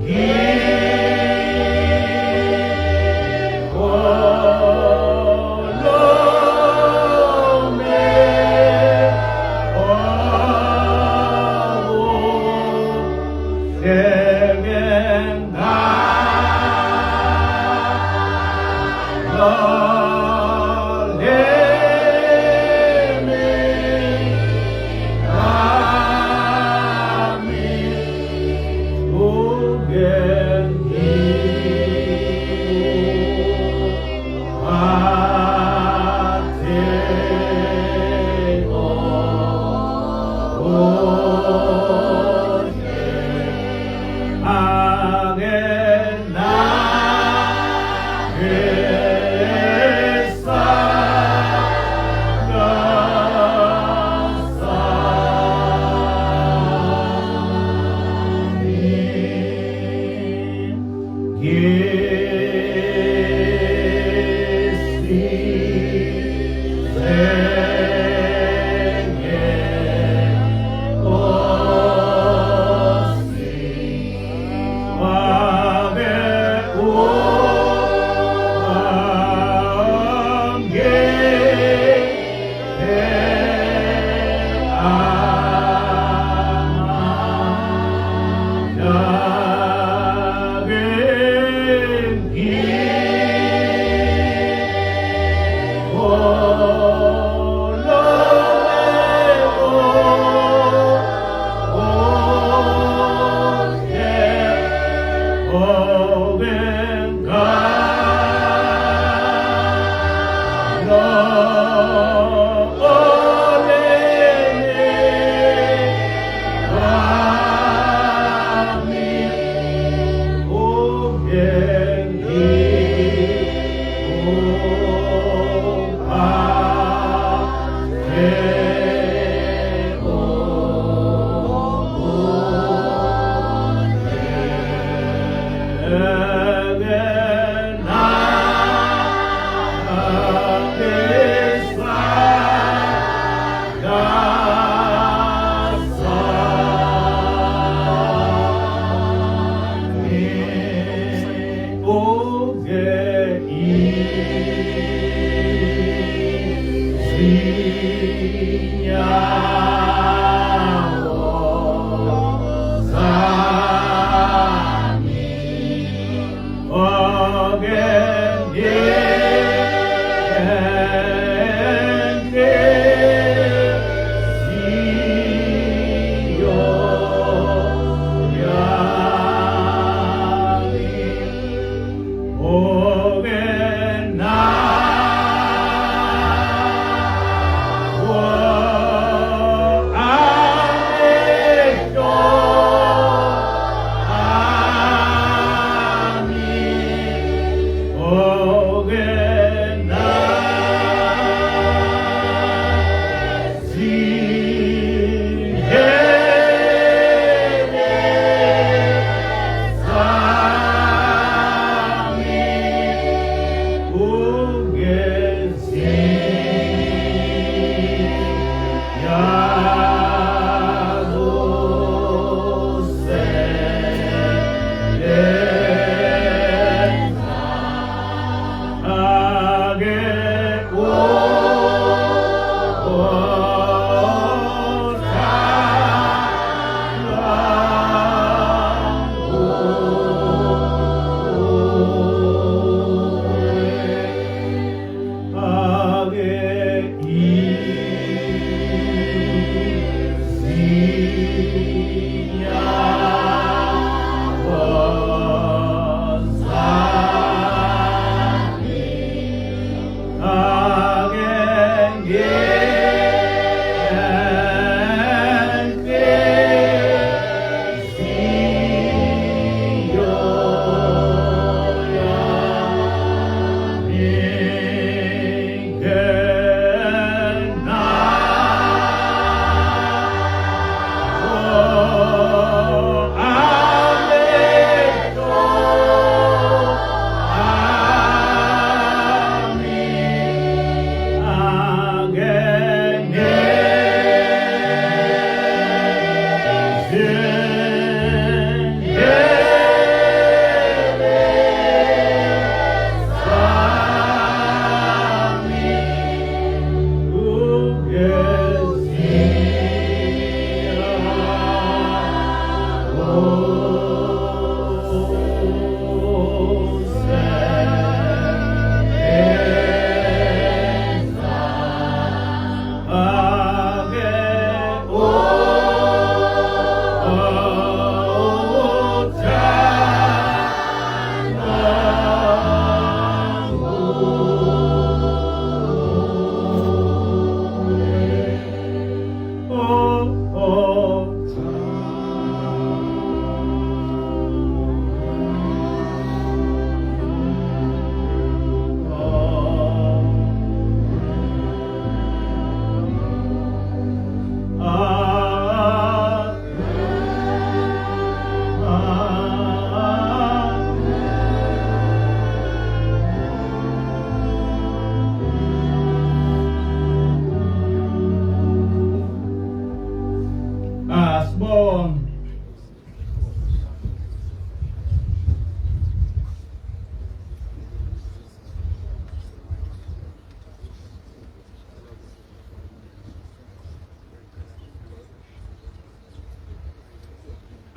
Ngikhulume okuhle ngami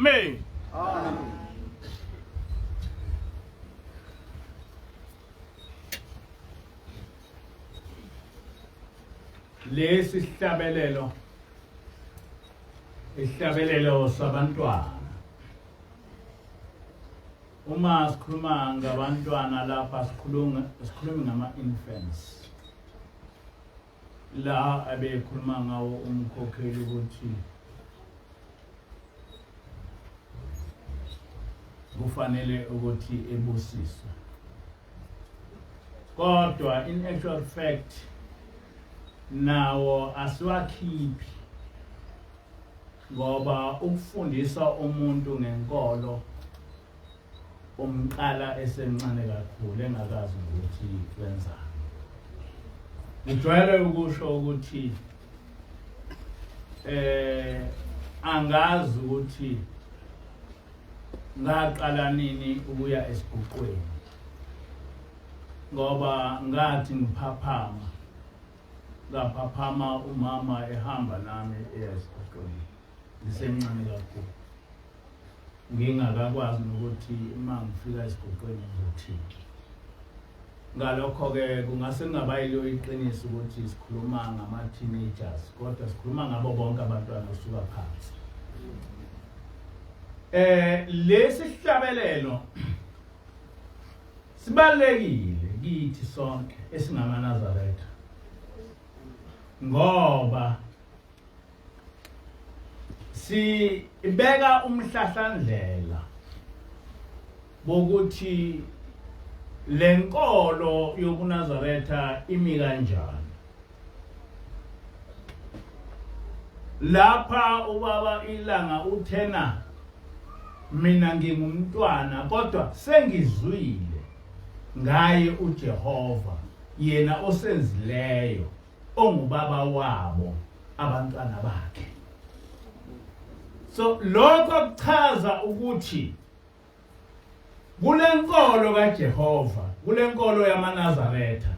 Amen. Amen. Lesi sihlabelelo isihlabelelo sabantwana. Uma sikhuluma ngabantwana lapha sikhuluma sikhuluma ngama infants. La abekhuluma ngawo umkhokheli ukuthi kufanele ukuthi ebusiswe. Kodwa in actual fact nawo asiwakhiphi ngoba ukufundisa umuntu ngenkolo umqala esemncane kakhulu engakazi ukuthi wenzani. Ngijwayele ukusho ukuthi eh angazi ukuthi ngaqala nini ukuya esiguqweni ngoba ngathi ngiphaphama ngaphaphama umama ehamba nami eya esiguqweni ngisemncane kakhulu ngingakakwazi nokuthi uma ngifika esiguqweni ngizothini. Ngalokho-ke kungase kungabayilo iqiniso ukuthi sikhuluma ngama-teenagers kodwa sikhuluma ngabo bonke abantwana kusuka phansi. Eh lesi sihlabelelo sibalekile kithi sonke esingamaNazaretha ngoba sibeka umhlahlandlela bokuthi lenkolo yobuNazaretha imi kanjani lapha ubaba ilanga uthena mina ngingumntwana kodwa sengizwile ngaye uJehova yena osenzileyo ongubaba wabo abantwana bakhe so lokho kuchaza ukuthi kulenkolo kaJehova kulenkolo yamaNazaretha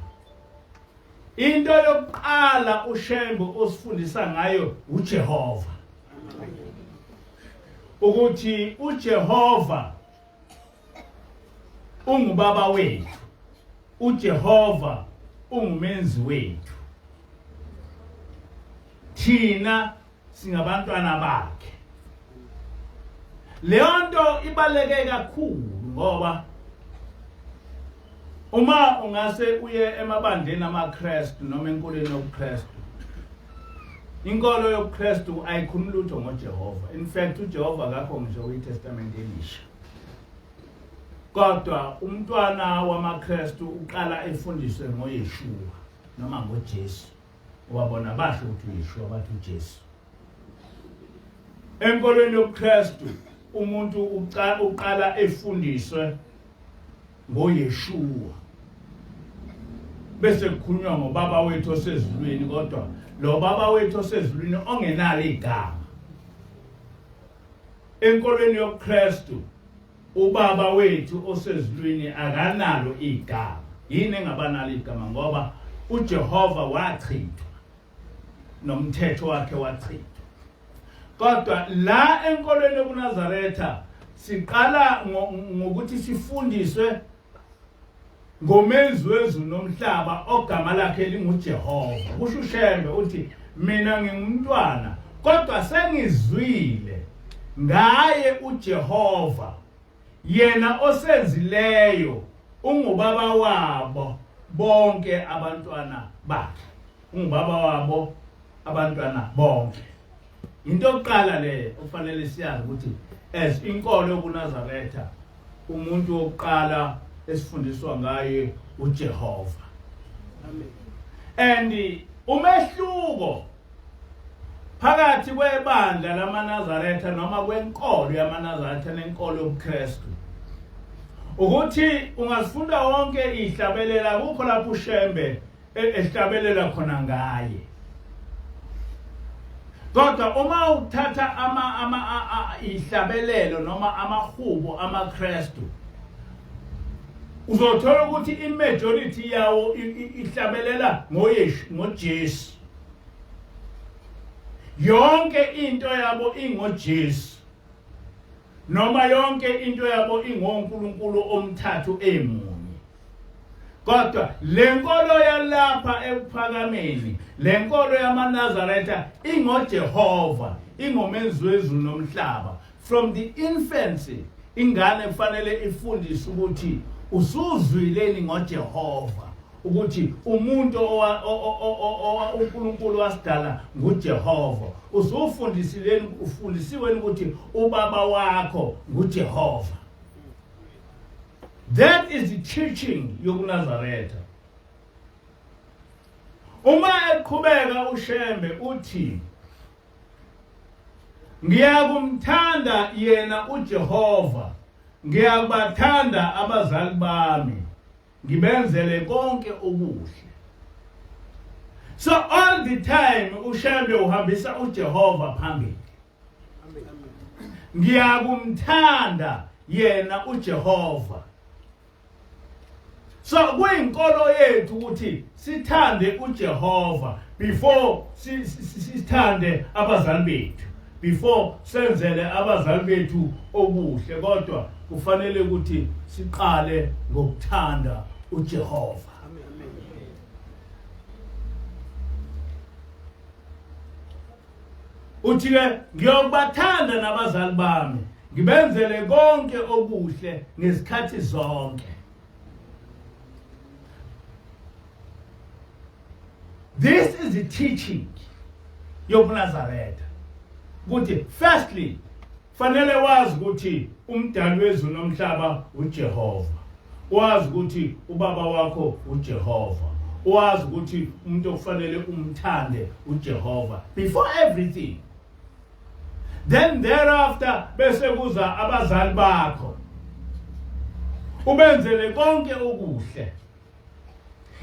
into yokuqala uShembe osifundisa ngayo uJehova ukuthi uJehova ungubaba wethu uJehova ungumenzi wethu thina singabantwana bakhe leyo nto ibaleke kakhulu ngoba uma ungase uye emabandleni amaKristu noma enkolweni yobuKristu inkolo yobuKristu ayikhulumi lutho ngoJehova in fact uJehova akakho ngisho kwiTestament elisha kodwa umntwana wamaKristu uqala efundiswe ngoYeshua noma ngoJesu ngoba bona basho ukuthi uYeshua bathi uJesu enkolweni yobuKristu umuntu uqala efundiswe ngoYeshua bese kukhulunywa ngobaba wethu osezulwini kodwa lo baba wethu osezulwini ongenalo igama enkolweni yobuKristu ubaba wethu osezulwini akanalo igama yini engabanalo igama ngoba uJehova wachithwa nomthetho wakhe wachithwa kodwa la enkolweni yobuNazaretha siqala ngokuthi sifundiswe ngomenzi wezulu nomhlaba ogama lakhe linguJehova kusho uShembe uthi mina ngingumntwana kodwa sengizwile ngaye uJehova yena osenzileyo ungubaba wabo bonke abantwana bakhe ungubaba wabo abantwana bonke into yokuqala le okufanele siyazi ukuthi as inkolo yobuNazaretha umuntu wokuqala esifundiswa ngaye uJehova amen and umehluko phakathi kwebandla lamaNazaretha noma kwenkolo yamaNazaretha nenkolo yobuKristu ukuthi ungazifunda wonke ihlabelela kukho lapho uShembe e, ehlabelela khona ngaye kodwa uma uthatha ama ama ihlabelelo noma amahubo amaKristu uzothola ukuthi imajority yawo ihlabelela ngoYeshu ngoJesu yonke into yabo ingoJesu. Noma yonke into yabo ingoNkulunkulu omthathu emunye. Kodwa lenkolo yalapha ekuphakameni, lenkolo yamaNazaretha ingoJehova, ingomenzi wezulu nomhlaba. From the infancy ingane kufanele ifundiswe ukuthi usuzwileni ngoJehova ukuthi umuntu uNkulunkulu wasidala nguJehova usufundisileni ufundisiweni ukuthi ubaba wakho nguJehova. That is the teaching yokuNazaretha. Uma eqhubeka uShembe uthi ngiyakumthanda yena uJehova, ngiyakubathanda abazali bami, ngibenzele konke okuhle. So all the time uShembe uhambisa uJehova phambili. Ngiyakumthanda yena uJehova. So kuyinkolo yethu ukuthi sithande uJehova before sithande abazali bethu, before senzele abazali bethu okuhle, kodwa kufanele ukuthi siqale ngokuthanda uJehova. Uthi ke ngiyokubathanda nabazali bami ngibenzele konke okuhle ngezikhathi zonke. This is the teaching yobuNazaretha. Ukuthi firstly fanele wazi ukuthi umdali wezulu nomhlaba uJehova. Wazi ukuthi ubaba wakho uJehova. Wazi ukuthi umuntu okufanele umthande uJehova before everything. Then thereafter bese kuza abazali bakho. Ubenzele konke okuhle.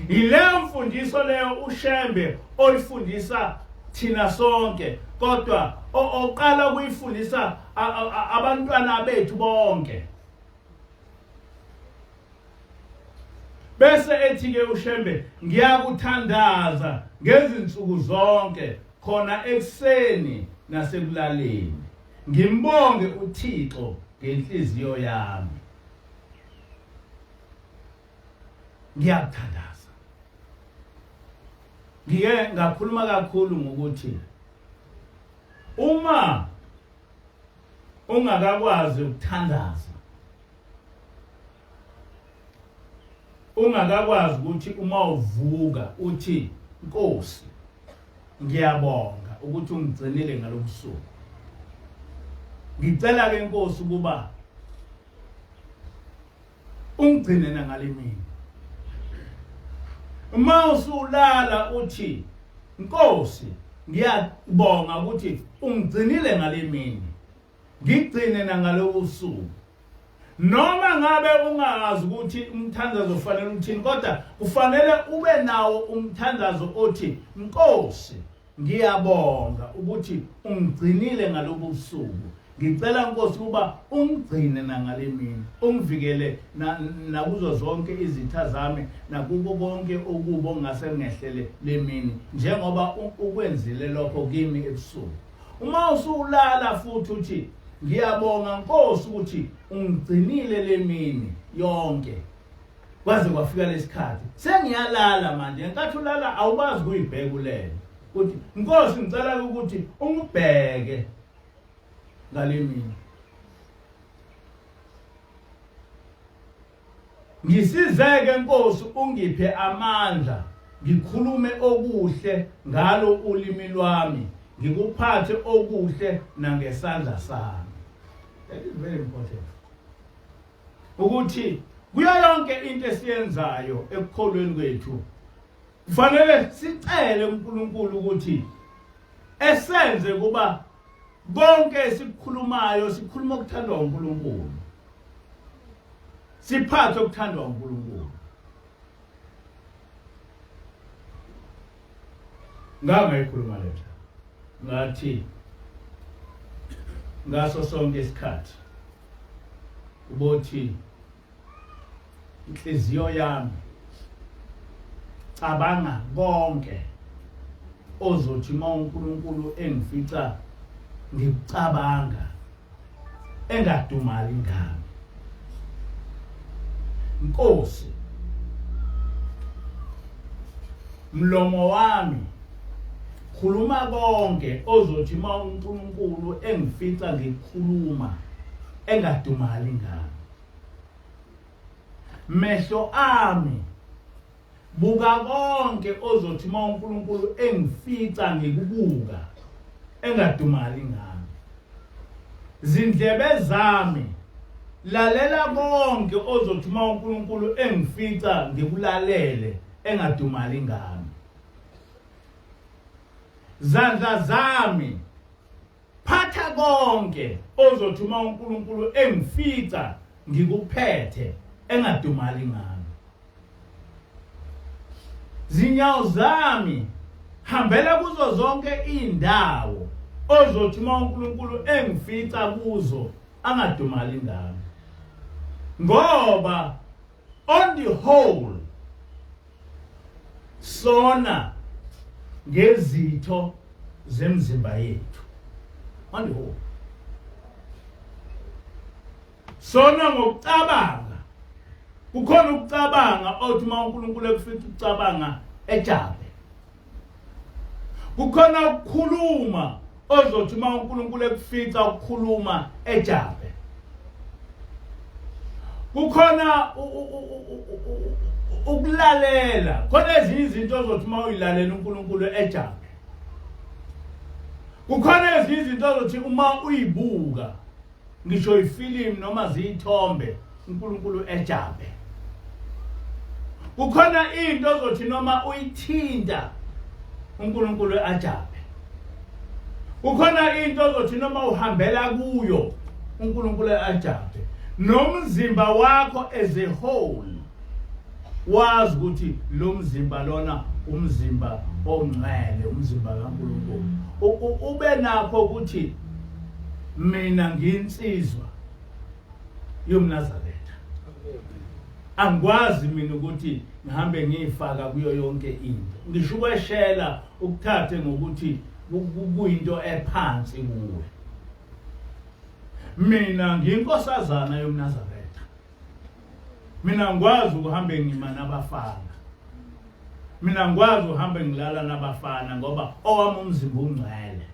Yileyo mfundiso leyo uShembe oyifundisa thina sonke kodwa oqala ukuyifundisa abantwana bethu bonke. Bese ethi ke uShembe ngiyakuthandaza ngezinsuku zonke khona ekuseni nasekulaleni ngimbonge uThixo ngenhliziyo yami. Ngiyakuthandaza. Ngike ngakhuluma kakhulu ngokuthi uma ungakakwazi ukuthandaza ungakakwazi ukuthi uma uvuka uthi Nkosi ngiyabonga ukuthi ungigcinile ngalobusuku ngicela ke Nkosi ukuba ungigcine nangalemini uma usulala uthi Nkosi ngiyabonga ukuthi ungigcinile ngalemini ngigcine nangalobusuku noma ngabe ungazi ukuthi umthandazo ufanele uthini kodwa kufanele ube nawo umthandazo othi Nkosi ngiyabonga ukuthi ungigcinile ngalobu busuku ngicela Nkosi ukuba ungigcine nangalemini ungivikele nakuzo zonke izitha zami nakuko konke okubi okungase kungehlele lemini njengoba ukwenzile lokho kimi ebusuku. Uma usulala futhi uthi ngiyabonga Nkosi ukuthi ungigcinile lemini yonke kwaze kwafika lesikhathi sengiyalala manje. Ngenkathi ulala awukwazi kuyibheka ulele uthi Nkosi ngicela ukuthi ungibheke ngalemini ngisizeke Nkosi ungiphe amandla ngikhulume okuhle ngalo ulimi lwami ngikuphathe okuhle nangesandla sami. That is very important ukuthi kuyo yonke into esiyenzayo ekukholweni kwethu kufanele sicele uNkulunkulu ukuthi esenze kuba konke esikukhulumayo sikhuluma okuthandwa uNkulunkulu siphathe okuthandwa uNkulunkulu. Ngangayikhuluma lento ngathi ngaso sonke isikhathi ubothi inhliziyo yami cabanga konke ozothi uma uNkulunkulu engifica ngikucabanga. engadumali ngami. Nkosi, mlomo wami khuluma konke ozothi uma uNkulunkulu engifica ngikhuluma engadumali ngami. Mehlo ami buka konke ozothi uma uNkulunkulu engifica ngikubuka engadumali ngami. Zindlebe zami lalela konke ozothi uma uNkulunkulu engifica ngikulalele engadumali ngami. Zandla zami phatha konke ozothi uma uNkulunkulu engifica ngikuphethe engadumali ngami. Zinyawo zami hambela kuzo zonke indawo ozothi uma uNkulunkulu engifica kuzo angadumali ngami, ngoba on the whole sona ngezitho zemzimba yethu, on the whole sona ngokucabanga. Kukhona ukucabanga othi uma uNkulunkulu ekufica ukucabanga ejabe. Kukhona ukukhuluma ozothi uma uNkulunkulu ekufica ukukhuluma ejabe. Kukhona ukulalela, khona ezinye izinto ozothi uma uyilalela uNkulunkulu ejabe. Kukhona ezinye izinto ozothi uma uyibuka ngisho ifilimu noma ziyithombe uNkulunkulu ejabe. Kukhona into ozothi noma uyithinta uNkulunkulu ajabe. Kukhona into ozothi noma uhambela kuyo uNkulunkulu ajabe. Nomzimba wakho as a whole wazi ukuthi lo mzimba lona umzimba ongcwele, umzimba kaNkulunkulu. Ube nakho ukuthi mina ngiyinsizwa yomNazaretha, angikwazi mina ukuthi ngihambe ngiyifaka kuyo yonke into, ngisho ukweshela ukuthathe ngokuthi kuyinto ephansi kuwe. Mina ngiyinkosazana yomNazaretha, mina ngikwazi ukuhambe ngima nabafana, mina ngikwazi ukuhambe ngilala nabafana ngoba owami umzimba ungcwele.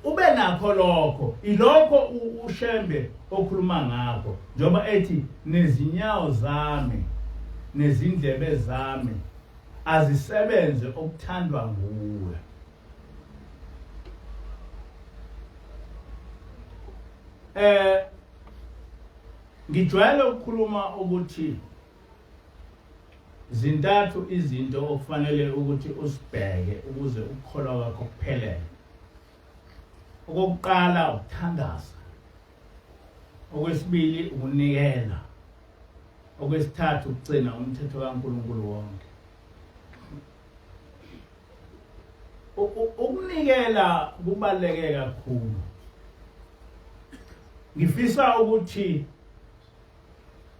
Ube nakho lokho, ilokho uShembe okhuluma ngakho njengoba ethi nezinyawo zami nezindlebe zami azisebenze okuthandwa nguwe. Ngijwayele ukukhuluma ukuthi zintathu izinto okufanele ukuthi usibheke ukuze ukukholwa kwakho kuphelele. Okokuqala ukuthandaza, okwesibili ukunikela, okwesithathu ukugcina umthetho kaNkulunkulu wonke. Ukunikela kubaluleke kakhulu. Ngifisa ukuthi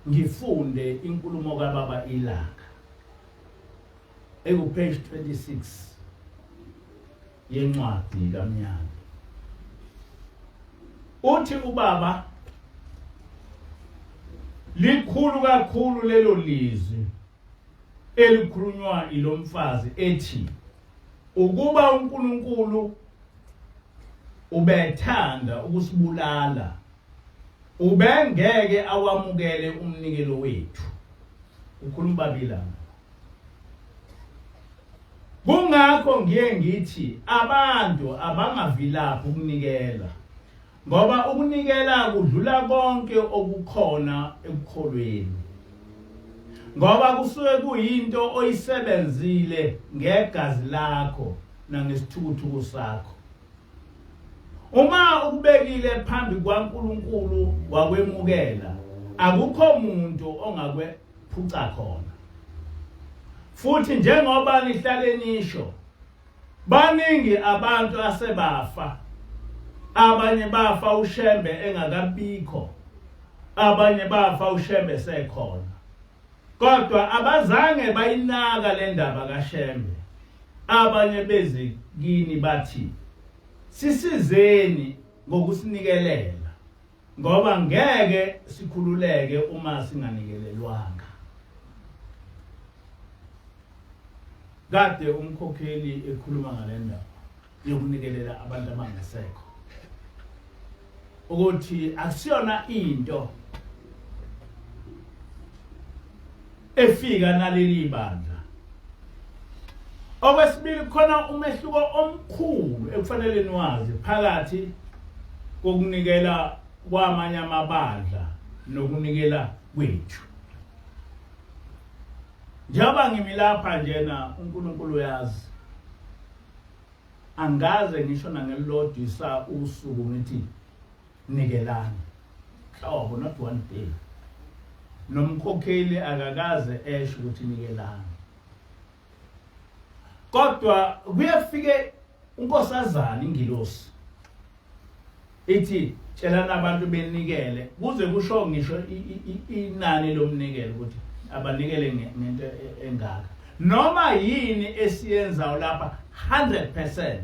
ngifunde inkulumo kaBaba iLanga eku page 26 yencwadi kaMnyama. Uthi ubaba likhulu kakhulu lelo lizwi elikhulunywa ilomfazi ethi ukuba uNkulunkulu ubethanda ukusibulala ubengeke awamukele umnikelo wethu. Ukhuluma babila. Kungakho ngiye ngithi abantu abangavilaphi ukunikela, ngoba ukunikela kudlula konke okukhona ekukholweni, ngoba kusuke kuyinto oyisebenzile ngegazi lakho nangesithukuthuku sakho. Uma ukubekile phambi kwaNkulunkulu wakwemukela, akukho muntu ongakwephuca khona. Futhi njengoba nihlale nisho, baningi abantu asebafa, abanye bafa uShembe engakabikho, abanye bafa uShembe sekhona, kodwa abazange bayinaka le ndaba kaShembe. Abanye beze kini bathi, sisizeni ngokusinikelela. Ngoba ngeke sikhululeke uma singanikelelwanga. Kade umkhokheli ekhuluma ngale ndaba yokunikelela abantu abangasekho. Ukuthi akusiyona into efika naleli bandla. Okwesibili khona umehluko omkhulu ekufanele niwazi phakathi kokunikela kwamanye amabandla nokunikela kwethu. Njengoba ngimi lapha njena uNkulunkulu uyazi. Angaze ngisho nangelilodwa isa usuku ngithi nikelani. Hlobo not one day. Nomkhokheli akakaze esho ukuthi nikelani. Kodwa kuyafike unkosazana ingilosi ithi tshelana abantu benikele kuze kusho ngisho inani lomnikelo ukuthi abanikele ngento e, engaka noma yini esiyenzayo lapha 100%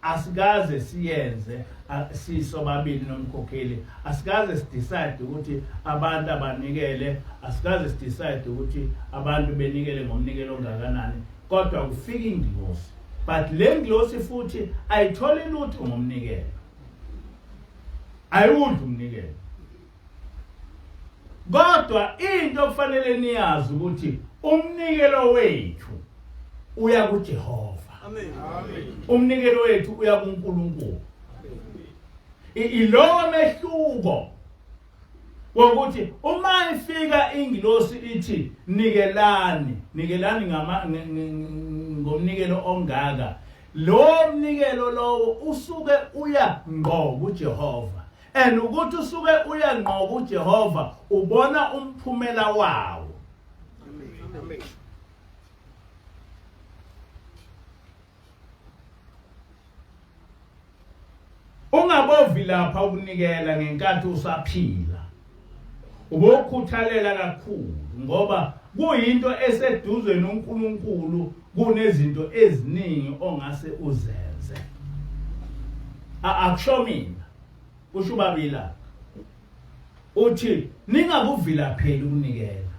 asikaze siyenze sisobabili nomkhokheli asikaze sidecide ukuthi abantu abanikele asikaze sidecide ukuthi abantu benikele ngomnikelo ongakanani kodwa kufika ingilosi but le ngilosi futhi ayitholi lutho ngomnikelo ayiwudli umnikelo kodwa into okufanele niyazi ukuthi umnikelo wethu uya kuJehova amen umnikelo wethu uya kuNkulunkulu ilowo mehluko wokuthi uma ifika ingilosi ithi nikelani nikelani ngama ngomnikelo ongaka lo mnikelo lowo usuke uya ngqo kuJehova and ukuthi usuke uya ngqo kuJehova ubona umphumela wawo amen Ungabovi lapha ukunikela ngenkathi usaphila. Ubokhuthalela kakhulu ngoba kuyinto eseduze noNkulunkulu kunezinto eziningi ongase uzenze. Akusho mina. Kusho ubabila. Uthi ningakuvilapheli ukunikela.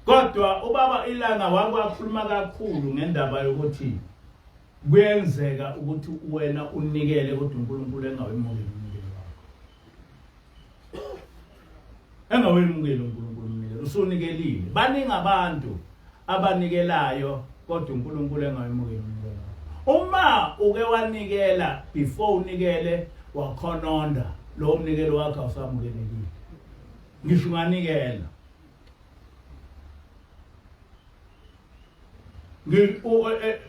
Kodwa ubaba ilanga wakwakhuluma kakhulu ngendaba yokuthi kuyenzeka ukuthi wena unikele kodwa uNkulunkulu engawemukeli umnikelo wakho. Engawemukeli uNkulunkulu umnikelo usunikelile. Baningi abantu abanikelayo kodwa uNkulunkulu engawemukeli umnikelo wakho. Uma uke wanikela before unikele wakhononda lo mnikelo wakho awusamukelekile. Ngisho unganikela. E,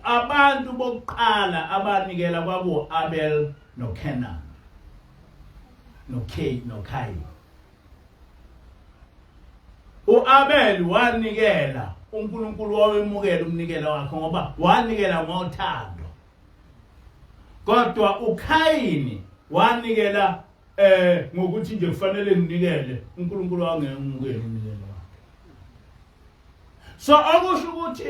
abantu bokuqala abanikela kwaku-Abel noKenan noKay noKayin. U-Abel wanikela uNkulunkulu wawemukela umnikelo wakhe ngoba wanikela ngothando. Kodwa uKhayini wanikela eh ngokuthi nje kufanele nginikele uNkulunkulu wangemukela umnikelo wakhe. So okusho ukuthi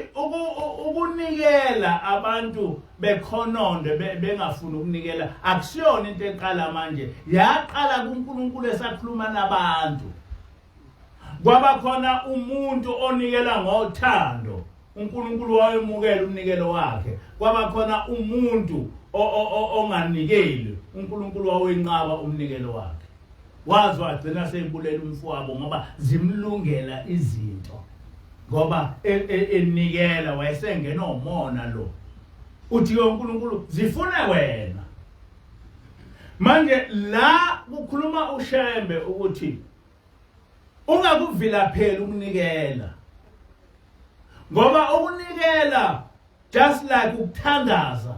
ukunikela abantu bekhononde bengafuni ukunikela akusiyona into eqala manje yaqala kuNkulunkulu esakhuluma nabantu kwaba khona umuntu onikela ngothando uNkulunkulu wayemukela umnikelo wakhe kwaba khona umuntu onganikeli uNkulunkulu wawenqaba umnikelo wakhe waze wagcina seyibulela umfowabo ngoba zimlungela izinto ngoba e, e, enikela wayesengena umona lo uthi uNkulunkulu zifune wena manje la kukhuluma uShembe ukuthi ungakuvilapheli ukunikela ngoba ukunikela just like ukuthandaza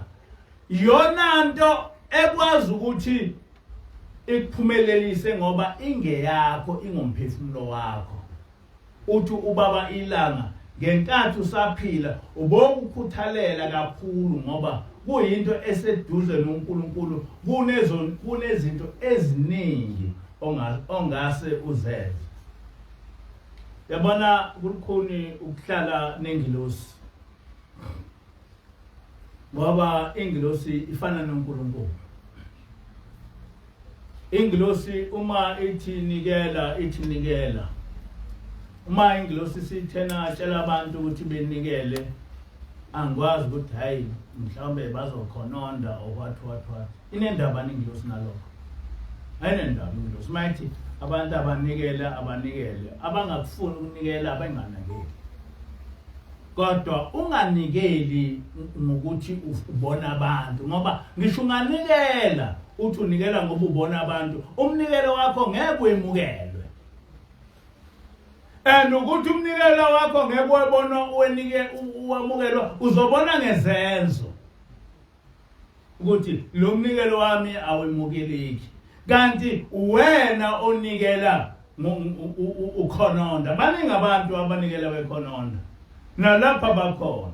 iyona nto ekwazi ukuthi ikuphumelelise ngoba ingeyakho ingomphefumulo wakho uthi ubaba ilanga ngenkathi usaphila ubokukhuthalela kakhulu ngoba kuyinto eseduze noNkulunkulu kunezo kunezinto eziningi ongase uzenze yabona kulukhuni ukuhlala nengilosi ngoba ingilosi ifana noNkulunkulu. Ingilosi uma ithi nikela, ithi nikela. Uma ingilosi sithena tshela abantu ukuthi benikele, angikwazi ukuthi hayi mhlawumbe bazokhononda or what what what. Inendaba ingilosi nalokho? Ayinendaba ingilosi. Uma ithi abantu abanikele, abanikele. Abangakufuni ukunikela abanganakeli. Kodwa unganikeli ngokuthi ubona abantu, ngoba ngisho unganikela uthi unikela ngoba ubona abantu, umnikelo wakho ngeke wemukelwe. And ukuthi umnikelo wakho ngeke webonwa wenike uwamukelwa, uzobona ngezenzo ukuthi lo mnikelo wami awemukeleki, kanti wena onikela ukhononda. Baningi abantu abanikela bekhononda, nalapha bakhona.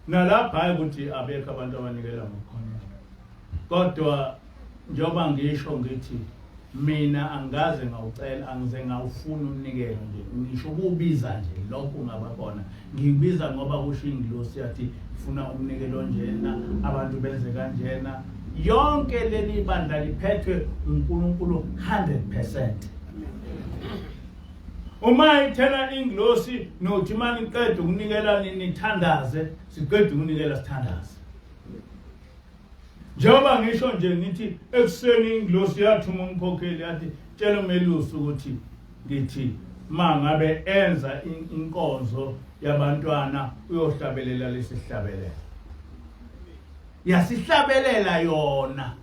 Nalapha hayi ukuthi abekho abantu abanikela ngokukhononda, kodwa njengoba ngisho ngithi mina angikaze ngawucela, angize ngawufuna umnikelo nje, ngisho ukuwubiza nje lokho ungaba khona. Ngikubiza ngoba kusho ingilosi yathi ifuna umnikelo njena, abantu benze kanjena. Yonke leli bandla liphethwe uNkulunkulu 100%. Uma ithela ingilosi nothi uma niqeda ukunikela nithandaze, siqeda ukunikela sithandaze. Njengoba ngisho nje ngithi ekuseni ingilosi yathuma umkhokheli yathi tshela umelusi ukuthi ngithi ma ngabe enza inkonzo yabantwana uyohlabelela lesihlabelelo. Yasihlabelela yona.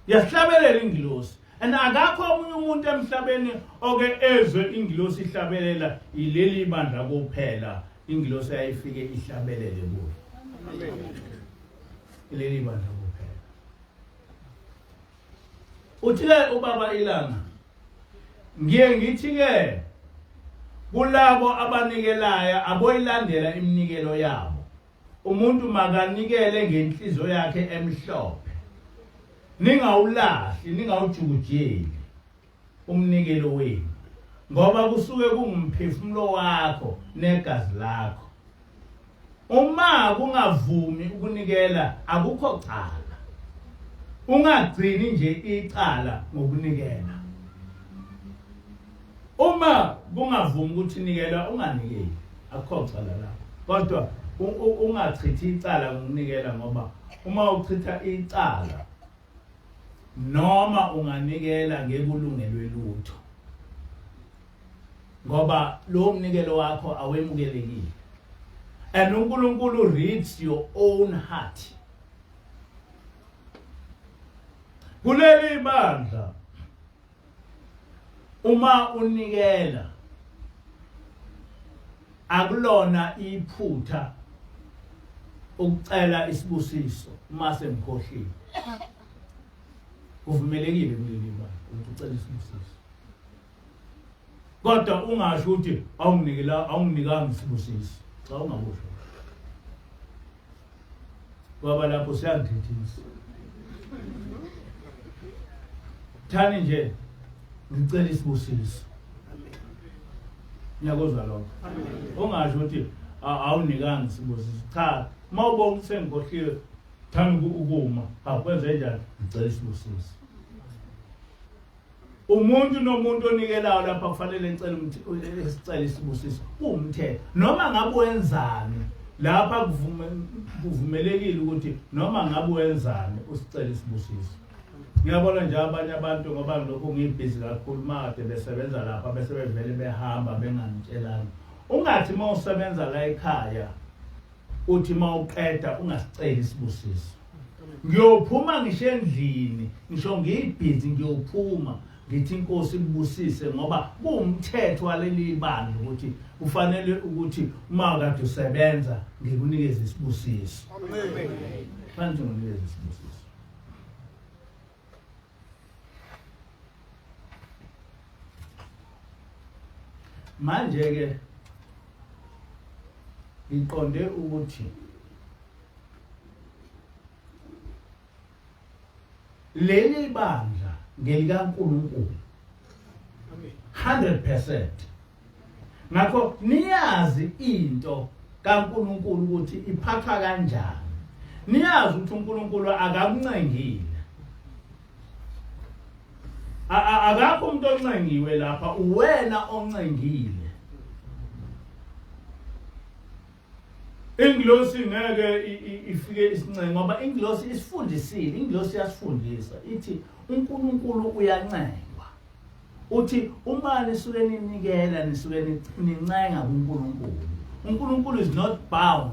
Yasihlabelela ingilosi. And akakho omunye umuntu emhlabeni oke ezwe ingilosi ihlabelela, ileli bandla kuphela ingilosi ayifike ihlabelele kuyo. Ileli bandla kuphela. Uthi-ke ubaba ilanga, ngiye ngithi-ke kulabo abanikelayo aboyilandela iminikelo yabo. Umuntu makanikele ngenhliziyo yakhe emhlophe. Ningawulahli, ningawujukujeli umnikelo wenu, ngoba kusuke kungumphefumulo wakho negazi lakho. Uma kungavumi ukunikela akukho cala. Ungagcini nje icala ngokunikela. Uma kungavumi ukuthi nikela, unganikeli, akukho cala lapho. Kodwa ungachithi icala ngokunikela, ngoba uma uchitha icala noma unganikela ngeke ulungelwe lutho, ngoba lowo mnikelo wakho awemukelekile. And uNkulunkulu reads your own heart. Kuleli bandla uma unikela akulona iphutha ukucela isibusiso uma sengikhohliwe. Kuvumelekile kuleli bandla ukuthi ucele isibusiso, kodwa ungasho ukuthi awunginikela, awunginikanga isibusiso. Cha, ungakusho, ngoba lapho siyangithethisa. Thani nje ngicela isibusiso. Ngiyakuzwa lokho. Ungasho ukuthi awunikanga isibusiso. Cha, uma ubona ukuthi sengikhohliwe, thani ukuma. Akwenze njani? Ngicela isibusiso. Umuntu nomuntu onikelayo lapha kufanele ecele esicela isibusiso, kuwumthetho. Noma ngabe wenzani lapha kuvumelekile ukuthi noma ngabe wenzani usicela isibusiso. Ngiyabona nje abanye abantu, ngoba ngilokhu ngibhizi kakhulu, makade besebenza lapha bese bevele behamba bengangitshelanga. Ungathi uma usebenza la ekhaya uthi uma uqeda ungasiceli isibusiso. Ngiyophuma ngisho endlini, ngisho ngiyibhizi ngiyophuma ngithi inkosi ikubusise, ngoba kuwumthetho waleli bandla ukuthi kufanele ukuthi uma kade usebenza ngikunikeze isibusiso. Amen. Kufanele ngikunikeze isibusiso. Manje ke ngiqonde ukuthi leli bandla ngelikaNkulunkulu 100%. Ngakho niyazi into kaNkuluNkulu ukuthi iphathwa kanjani. Niyazi ukuthi uNkulunkulu akakuncengile. Akakho umuntu oncengiwe lapha, uwena oncengile. Ingilosi ngeke ifike isincengo ngoba ingilosi isifundisile, ingilosi iyasifundisa ithi uNkulunkulu uyancengwa. Uthi uma nisuke ninikela nisuke nincenga kuNkulunkulu. uNkulunkulu is not bound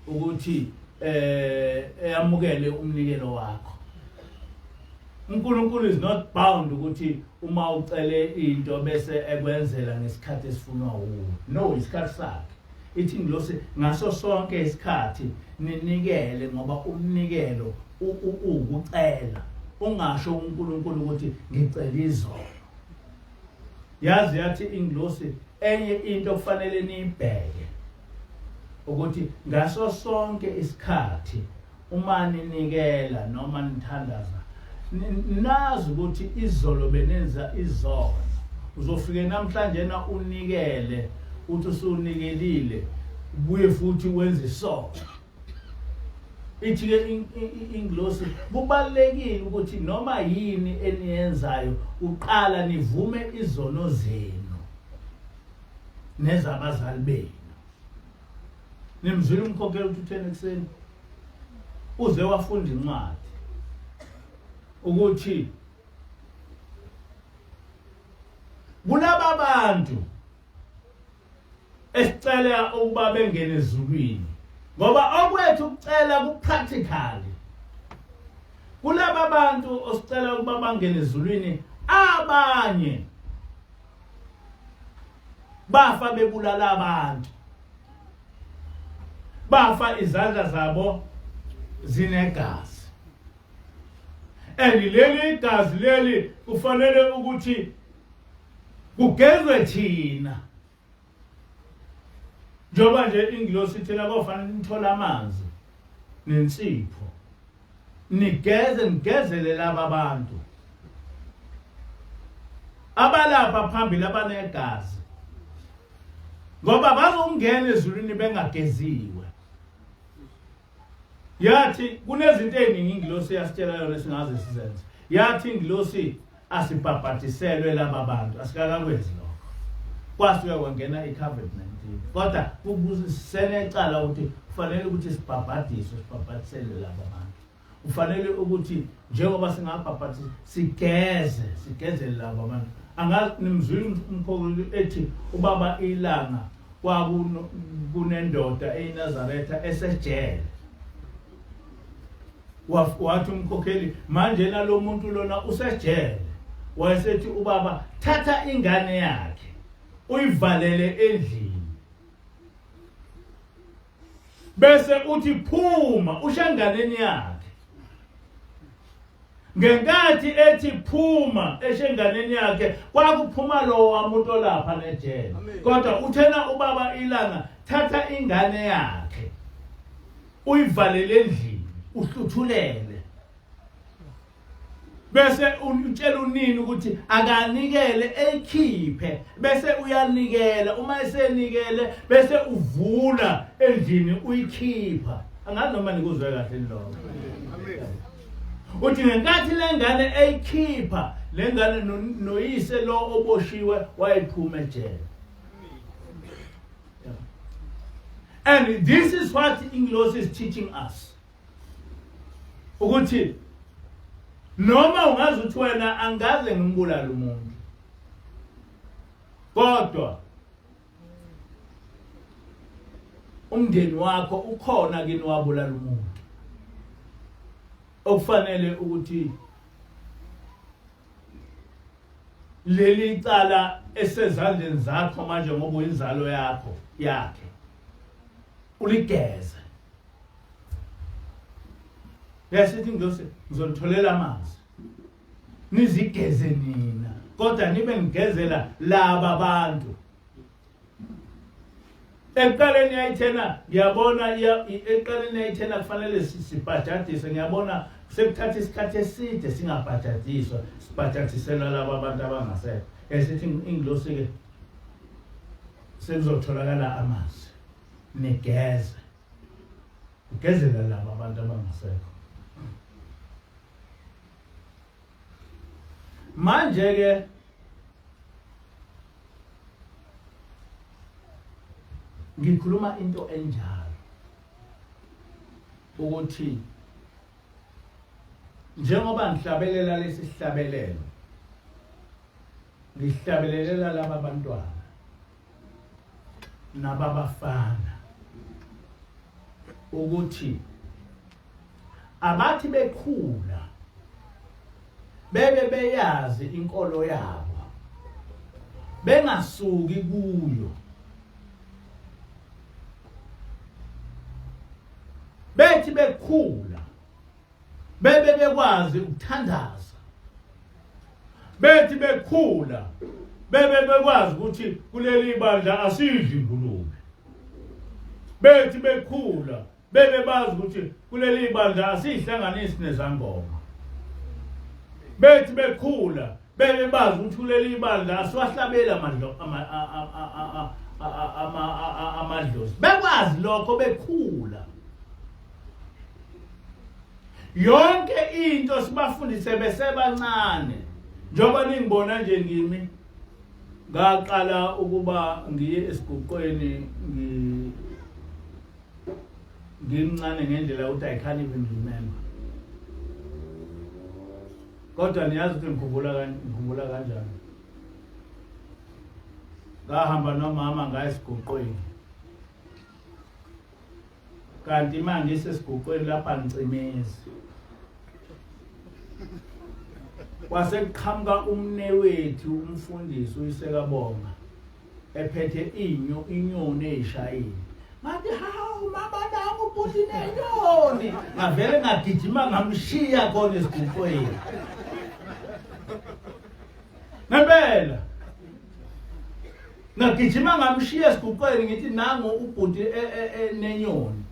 ukuthi eh eyamukele umnikelo wakho. uNkulunkulu is not bound ukuthi uma ucele into bese ekwenzela ngesikhathi esifunwa wuwe. No, isikhathi sakhe. Ithi ingilosi ngaso sonke isikhathi ninikele ngoba umnikelo uwukucela. Ungasho uNkulunkulu ukuthi ngicela izolo. Yazi yathi ingilosi enye into okufanele niyibheke ukuthi ngaso sonke isikhathi uma ninikela noma nithandaza nazi ukuthi izolo benenza izono uzofike namhlanje na unikele uthi usunikelile ubuye futhi wenze isono ithi ke ingilosi kubalekile ukuthi noma yini eniyenzayo uqala nivume izono zenu nezabazali benu Nimzwile umkhokheli ukuthi utheni ekuseni? Uze wafunda incwadi ukuthi kulaba bantu esicela ukuba bengene ezulwini ngoba okwethu ukucela ku-practically kulaba bantu osicela ukuba bangene ezulwini abanye bafa bebulala abantu bafa izandla zabo zinegazi and leli gazi leli kufanele ukuthi kugezwe thina njengoba nje ingilosi ithena kofanele nithole amanzi nensipho nigeze nigezele laba bantu abalapha phambili abanegazi ngoba bazongena ezulwini bengageziwe yathi kunezinto eziningi ingilosi yasitshela yona esingaze sizenze yathi ingilosi asibhabhadiselwe laba bantu asikakakwenzi lokho kwasuke kwangena i-covid-19 kodwa kusenecala ukuthi kufanele ukuthi sibhabhadiswe sibhabhadiselwe laba bantu kufanele ukuthi njengoba singabhabhadiswa sigeze sigezele laba bantu angazi nimzwile umkhokeli ethi ubaba ilanga kwakunendoda eyiNazaretha esejele wathi umkhokheli manje nalo muntu lona usejele wayesethi ubaba thatha ingane yakhe uyivalele endlini bese uthi phuma ushenganeni yakhe ngenkathi ethi phuma eshenganeni yakhe kwakuphuma lowa muntu olapha nejele kodwa uthena ubaba ilanga thatha ingane yakhe uyivalele endlini uhluthulele bese utshela unini ukuthi akanikele eyikhiphe bese uyanikela uma esenikele bese uvula endlini uyikhipha angazi noma nikuzwe kahle lokho uthi ngenkathi lengane eyikhipha lengane noyise lo oboshiwe wayephuma ejele And this is what Ingilosi is teaching us. Ukuthi noma ungazi ukuthi wena angaze ngimbulale umuntu. Kodwa umndeni wakho ukhona kini wabulala umuntu. Okufanele ukuthi leli cala esezandleni zakho manje ngoba uyinzalo yakho yakhe uligeze yasithi ingilosi ngizonitholela amanzi nizigeze nina kodwa nibe ngigezela laba bantu Ekuqaleni yayithena ngiyabona ekuqaleni yayithena kufanele sibhajadiswe ngiyabona sekuthatha isikhathi eside singabhajadiswa sibhajadiselwa laba abantu abangasekho esithi ingilosi ke sekuzotholakala amanzi. Nigeze. Ugezela laba abantu abangasekho. Manje ke ngikhuluma into enjalo ukuthi njengoba ngihlabelela lesi sihlabelelo ngihlabelelela laba bantwana nababafana ukuthi abathi bekhula bebe beyazi inkolo yabo bengasuki kuyo bethi bekhula bebe bekwazi ukuthandaza bethi bekhula bebe bekwazi ukuthi kuleli bandla asidli ingulube bethi bekhula bebe bazi ukuthi kuleli bandla asihlanganisi nezangoma bethi bekhula bebe bazi ukuthi kuleli bandla asiwahlabeli amadlo amadlozi bekwazi lokho bekhula yonke into sibafundise besebancane njengoba ningibona nje ngimi ngaqala ukuba ngiye esiguqweni ngi ngimncane ngendlela ukuthi I can't even remember kodwa niyazi ukuthi ngikhumbula ngikhumbula kanjani ngahamba nomama ngaya esiguqweni kanti uma ngisesiguqweni lapha ngicimezi kwase kuqhamuka umnewethu umfundisi uyisekabonga ephethe inyo inyoni eyishayile ngathi hawu mama nangu ubhuti nenyoni ngavele ngagijima ngamshiya khona esiguqweni ngempela ngagijima ngamshiya esiguqweni ngithi nangu ubhuti e, e, e, nenyoni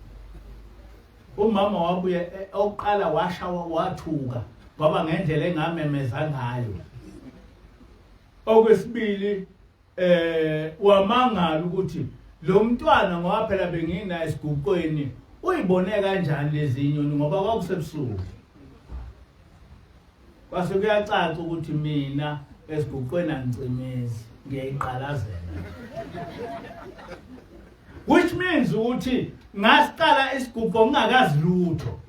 umama wabuye oqala washa wathuka ngoba ngendlela engamemeza ngayo okwesibili eh wamangala ukuthi lo mntwana ngoba phela benginaye esiguqweni uyibone kanjani lezi nyoni ngoba kwakusebusuku Kwase kuyacaca ukuthi mina esiguqweni angicimezi ngiyayiqalazela. Which means ukuthi ngasiqala isiguqo ngingakazi lutho.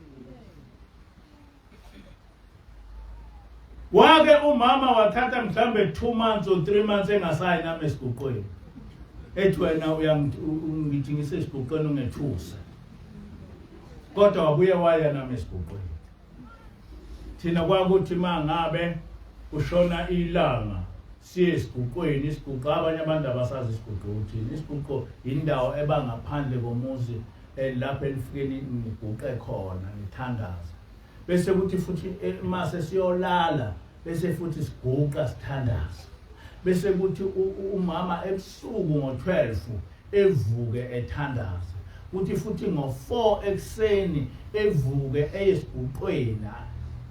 Wake umama wathatha mhlambe 2 months or 3 months engasayi nami esiguqweni. Ethi wena uyangithi ngisesiguqweni ungethusa. Kodwa wabuye waya nami esiguqweni. Thina kwakuthi mangabe kushona ilanga siye esiguqweni isiguqo abanye abantu abasazi isiguqo uthini isiguqo indawo eba ngaphandle komuzi eh, lapho enifike niguqe khona nithandaze bese kuthi futhi eh, mase siyolala bese futhi siguqa sithandaza bese kuthi umama ebusuku ngo-12 evuke ethandaza kuthi futhi ngo-4 ekuseni evuke eye esiguqweni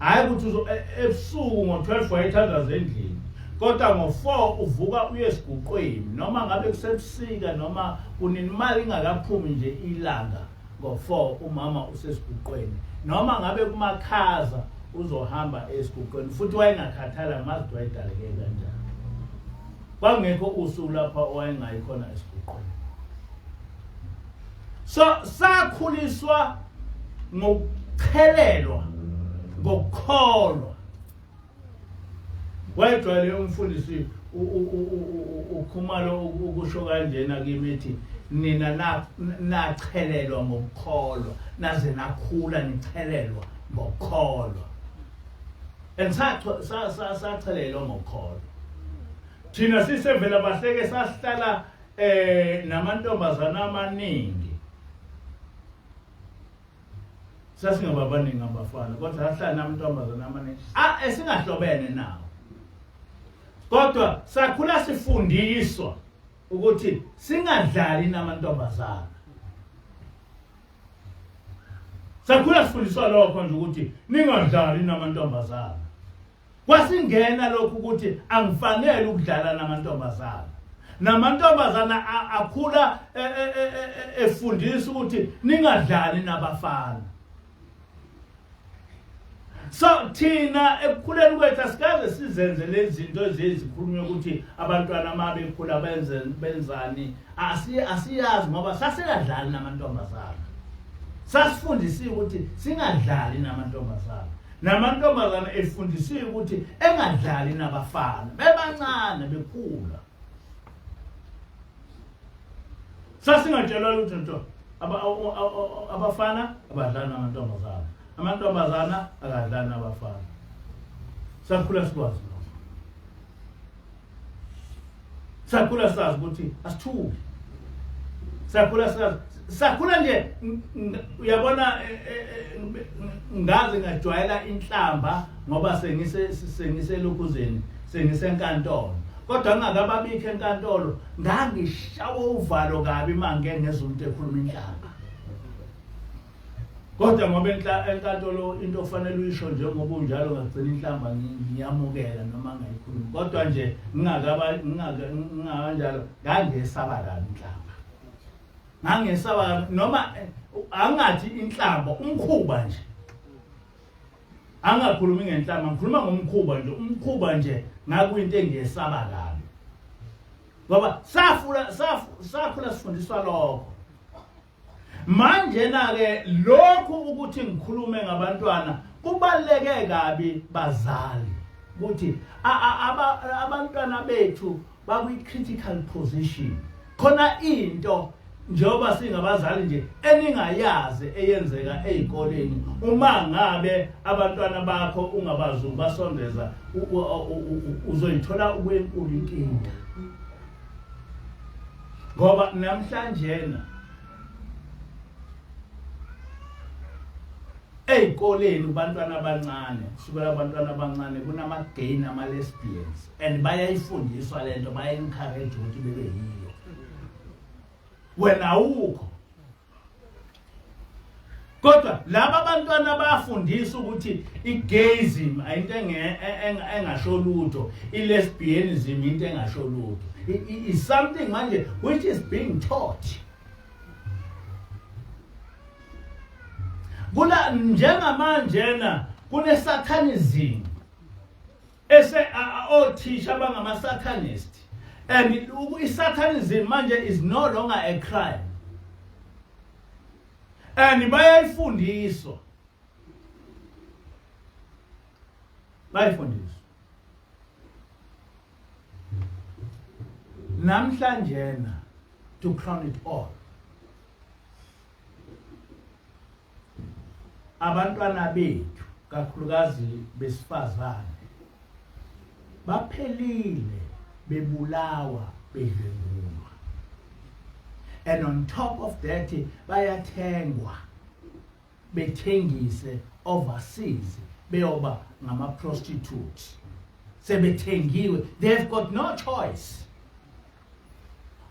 hhayi ukuthi e, ebusuku ngo-12 wayethandaza endlini kodwa ngo-4 uvuka uye esiguqweni noma ngabe kusebusika noma kunini imali ingakaphumi nje ilanga ngo-4 umama usesiguqweni noma ngabe kumakhaza uzohamba esiguqweni futhi wayengakhathala ngazi ukuthi wayedaleke kanjani kwangekho usuku lapha owayengayi khona esiguqweni so sakhuliswa ngokuchelelwa ngokukholwa wayejwayele umfundisi ukhumalo ukusho kanjena kimi ethi nina nachelelwa ngokukholwa naze nakhula nichelelwa ngokukholwa and sachelelwa ngokukholwa thina sisevela bahleke sasihlala eh namantombazana amaningi sasingababaningi abafana kodwa sahlala namantombazana amaningi ah esingahlobene nawo kodwa sakhula sifundiswa ukuthi singadlali namantombazana sakhula sifundiswa lokho nje ukuthi ningadlali namantombazana kwasingena lokhu ukuthi angifanele ukudlala namantombazana. Namantombazana akhula e, e, e, efundisa ukuthi ningadlali nabafana. So thina ekukhuleni kwethu asikaze sizenze lezi zinto ezizikhulunywa ukuthi abantwana uma bekhula benze benzani asiyazi ngoba sasingadlali namantombazana. Sasifundisiwe ukuthi singadlali namantombazana. Namantombazana efundisiwe ukuthi engadlali nabafana bebancane bekhula. Sasingatshelwa lutho nto abafana abadlali namantombazana. Amantombazana akadlali nabafana. Sakhula sikwazi lokho. Sakhula sazi ukuthi asithuki. Sakhula sazi sakhula nje uyabona e, e, e, ngaze ngajwayela inhlamba ngoba sengise sengiselokhuzeni sengisenkantolo kodwa ngingakababikho enkantolo ngangishawa uvalo kabi uma ngike ngezwa umuntu ekhuluma inhlamba Kodwa ngoba enkantolo into ofanele uyisho njengoba unjalo ngagcina inhlamba ngiyamukela noma ngayikhulumi. Kodwa nje ngingakaba ngingakanjalo ngangesaba kabi inhlamba. Ngangesaba kabi noma angathi inhlamba umkhuba nje. Angakhulumi ngenhlamba ngikhuluma ngomkhuba nje umkhuba nje ngakuyinto engiyesaba kabi. Ngoba safula sakhula sifundiswa lokho. Manjena-ke lokhu ukuthi ngikhulume ngabantwana kubaluleke kabi bazali ukuthi abantwana bethu bakwi-critical position khona into njengoba singabazali nje eningayazi eyenzeka ezikoleni uma ngabe abantwana bakho ungabazi ukubasondeza uzoyithola ukwenkulu inkinga ngoba namhlanjena ey'koleni kubantwana abancane kusukela abantwana abancane kunama-gay nama-lesbians and bayayifundiswa le nto baya-encourage ukuthi bebe yiyo wena awukho Kodwa laba abantwana bayafundisa ukuthi i-gayism ayinto engasho lutho, i-lesbianism into engasho lutho. Is something manje which is being taught. Kula njengamanjena kune satanism ese othisha abangama satanist and i-satanism manje is no longer a crime. And bayayifundiswa. Bayifundiswa. Namhlanjena to crown it all. Abantwana bethu kakhulukazi besifazane baphelile bebulawa bedlwengulwa and on top of that bayathengwa bethengise overseas beyoba ngama prostitutes sebethengiwe they've got no choice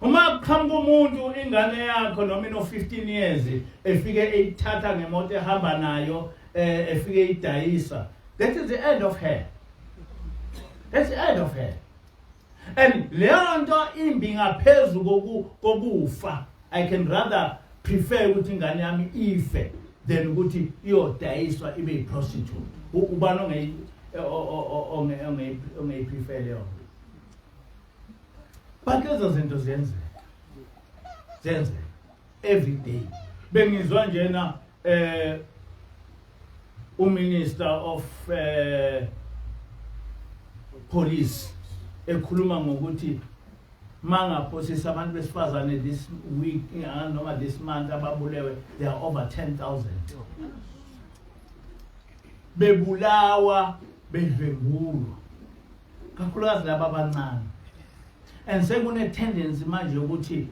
Uma kuqhamuka umuntu ingane yakho noma ino 15 years efike eyithatha ngemoto ehamba nayo eh, efike idayisa that is the end of her that's the end of her and leyo nto imbi ngaphezu kokufa i can rather prefer ukuthi ingane yami ife than ukuthi iyodayiswa ibe i-prostitute ubani ongeyiprefer leyo nto But lezo zinto ziyenzeka. Ziyenzeka every day. Bengizwa njena eh uminister of eh police ekhuluma ngokuthi mangaphosisa abantu besifazane this week eh, noma this month ababulewe they are over 10000 bebulawa bedlwengulwa kakhulukazi laba abancane and sekune tendency manje ukuthi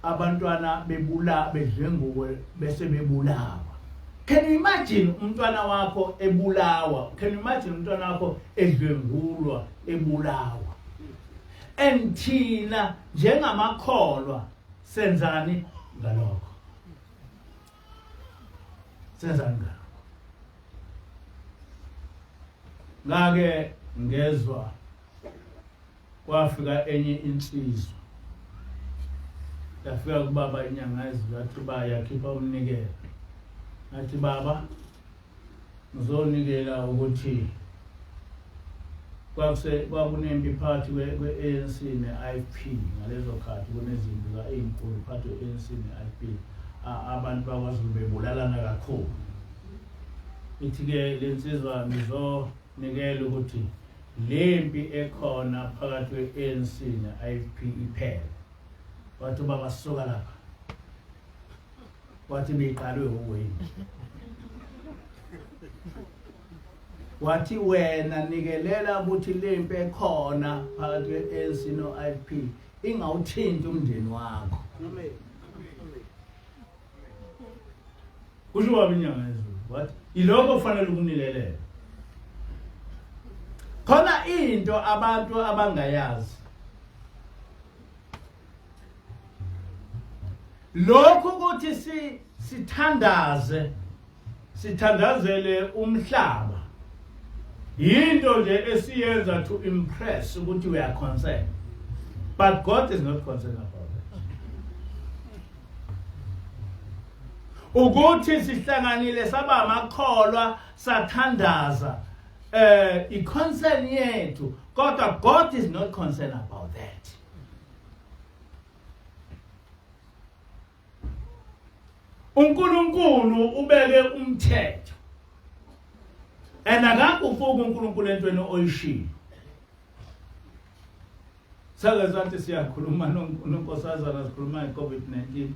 abantwana bebula bedlwenguwe bese bebulawa can you imagine umntwana wakho ebulawa can you imagine umntwana wakho edlwengulwa ebulawa and thina njengamakholwa senzani ngalokho senzani ngalokho Ngake ngezwa Kwafika enye insizwa yafika kubaba inyanga yezulu, yathi ba yakhipha umnikelo, ngathi baba ngizonikela ukuthi kwakuse kwakunempi phakathi kwe-ANC ne-IFP ngalezo khathi, kunezimpi ezinkulu phakathi kwe-ANC ne-IFP, abantu bakwaZulu bebulalana kakhulu. Ithi-ke le nsizwa ngizonikela ukuthi lempi ekhona phakathi kwe-ANC ne-IFP iphele. Wathi ubaba suka lapha, wathi biqalwe uwena, wathi wena nikelela ukuthi lempi ekhona phakathi kwe-ANC no-IFP ingawuthinti umndeni wakho. Kusho ubaba inyanga yezulu, wathi ilokho kufanele ukunikelela. Khona into abantu abangayazi, lokhu ukuthi si sithandaze sithandazele umhlaba yinto nje esiyenza to impress ukuthi we are concerned, but God is not concerned about that. Ukuthi sihlanganile saba amakholwa sathandaza i-concern yethu, kodwa God is not concerned about that. uNkulunkulu ubeke umthetho and akakufuki uNkulunkulu entweni oyishilo. Sake sathi siyakhuluma nonkosazana, sikhuluma nge-COVID-19,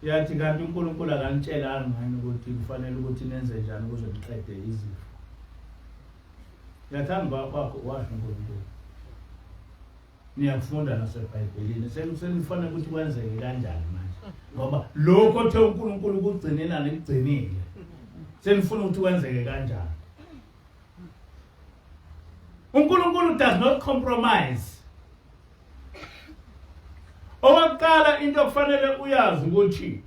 yathi kanti uNkulunkulu akanitshelanga ngani ukuthi kufanele ukuthi nenze njani ukuze niqede izifo? Yathanda kwakho washo uNkulunkulu, niyakufunda naseBhayibhelini, sekufanele ukuthi kwenzeke kanjani manje, ngoba lokho othe uNkulunkulu kugcinelana ikugcinile, senifuna ukuthi kwenzeke kanjani? uNkulunkulu does not compromise. Okokuqala into okufanele uyazi ukuthi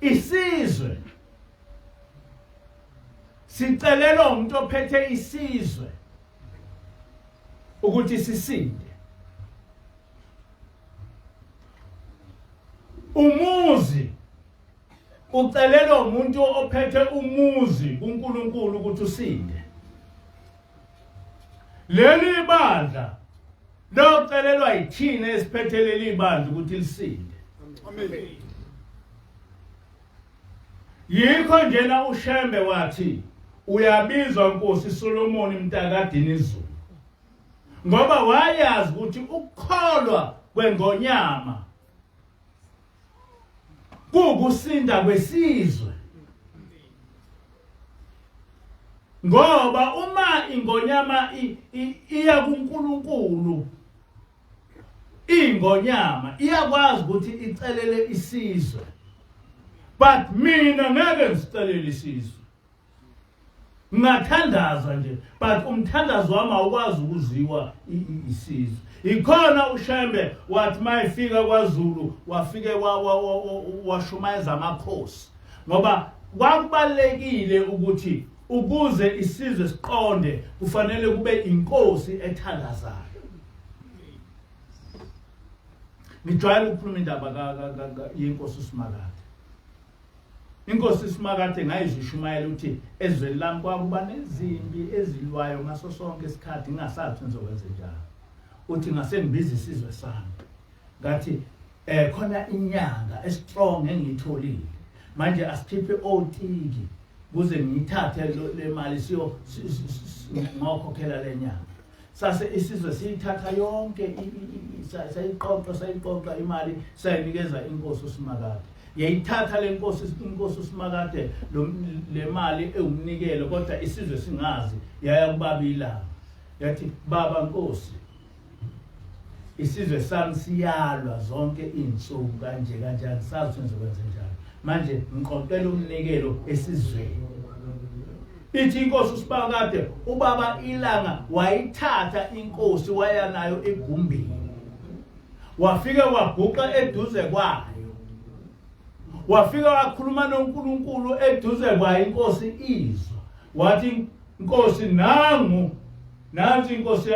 isizwe sicelelwa umuntu ophethe isizwe ukuthi sisinde. Umuzi ucelelwa umuntu ophethe umuzi kuNkulunkulu ukuthi usinde. Leli bandla locelelwa yithina esiphethe leli bandla ukuthi lisinde. Amen. Yikho njena uShembe wathi uyabizwa Nkosi Solomon mntakadinizulu, ngoba wayazi ukuthi ukukholwa kwengonyama kukusinda kwesizwe, ngoba uma ingonyama iya kuNkulunkulu, ingonyama iyakwazi ukuthi icelele isizwe, but mina ngeke ngisicelele isizwe. Ngingathandaza nje, but umthandazo wami awukwazi ukuziwa isizwe. Ikhona uShembe wathi mayefika kwaZulu wafike washumayeza amakhosi, ngoba kwakubalekile ukuthi ukuze isizwe siqonde kufanele kube inkosi ethandazayo. Ngijwayele ukukhuluma indaba yenkosi uSimakade. Inkosi uSimakade ngayizwa ishumayela ukuthi ezweni lami kwakuba nezimpi ezilwayo ngaso sonke isikhathi, ngingasazi ngizokwenza njani. Uthi ngase ngibiza isizwe sami, ngathi khona inyanga estrong engiyitholile manje, asikhiphe otiki kuze ngiyithathe le mali siyo ngokhokhela le nyanga. Sase isizwe siyithatha yonke, sayiqoqa sayiqoqa imali, sayinikeza inkosi uSimakade. Yayithatha le nkosi, inkosi uSimakade, le mali ewumnikelo, kodwa isizwe singazi. Yaya kubaba ilanga, yathi baba nkosi, isizwe sami siyalwa zonke izinsuku kanje kanje, angisazi ngizokwenza njani manje, ngiqoqela umnikelo esizweni. Ithi inkosi uSibakade, ubaba ilanga wayithatha inkosi waya nayo egumbini, wafike waguqa eduze kwayo, wafika wakhuluma noNkulunkulu eduze kwayo. Inkosi izwa, wathi nkosi nangu Nansi inkosi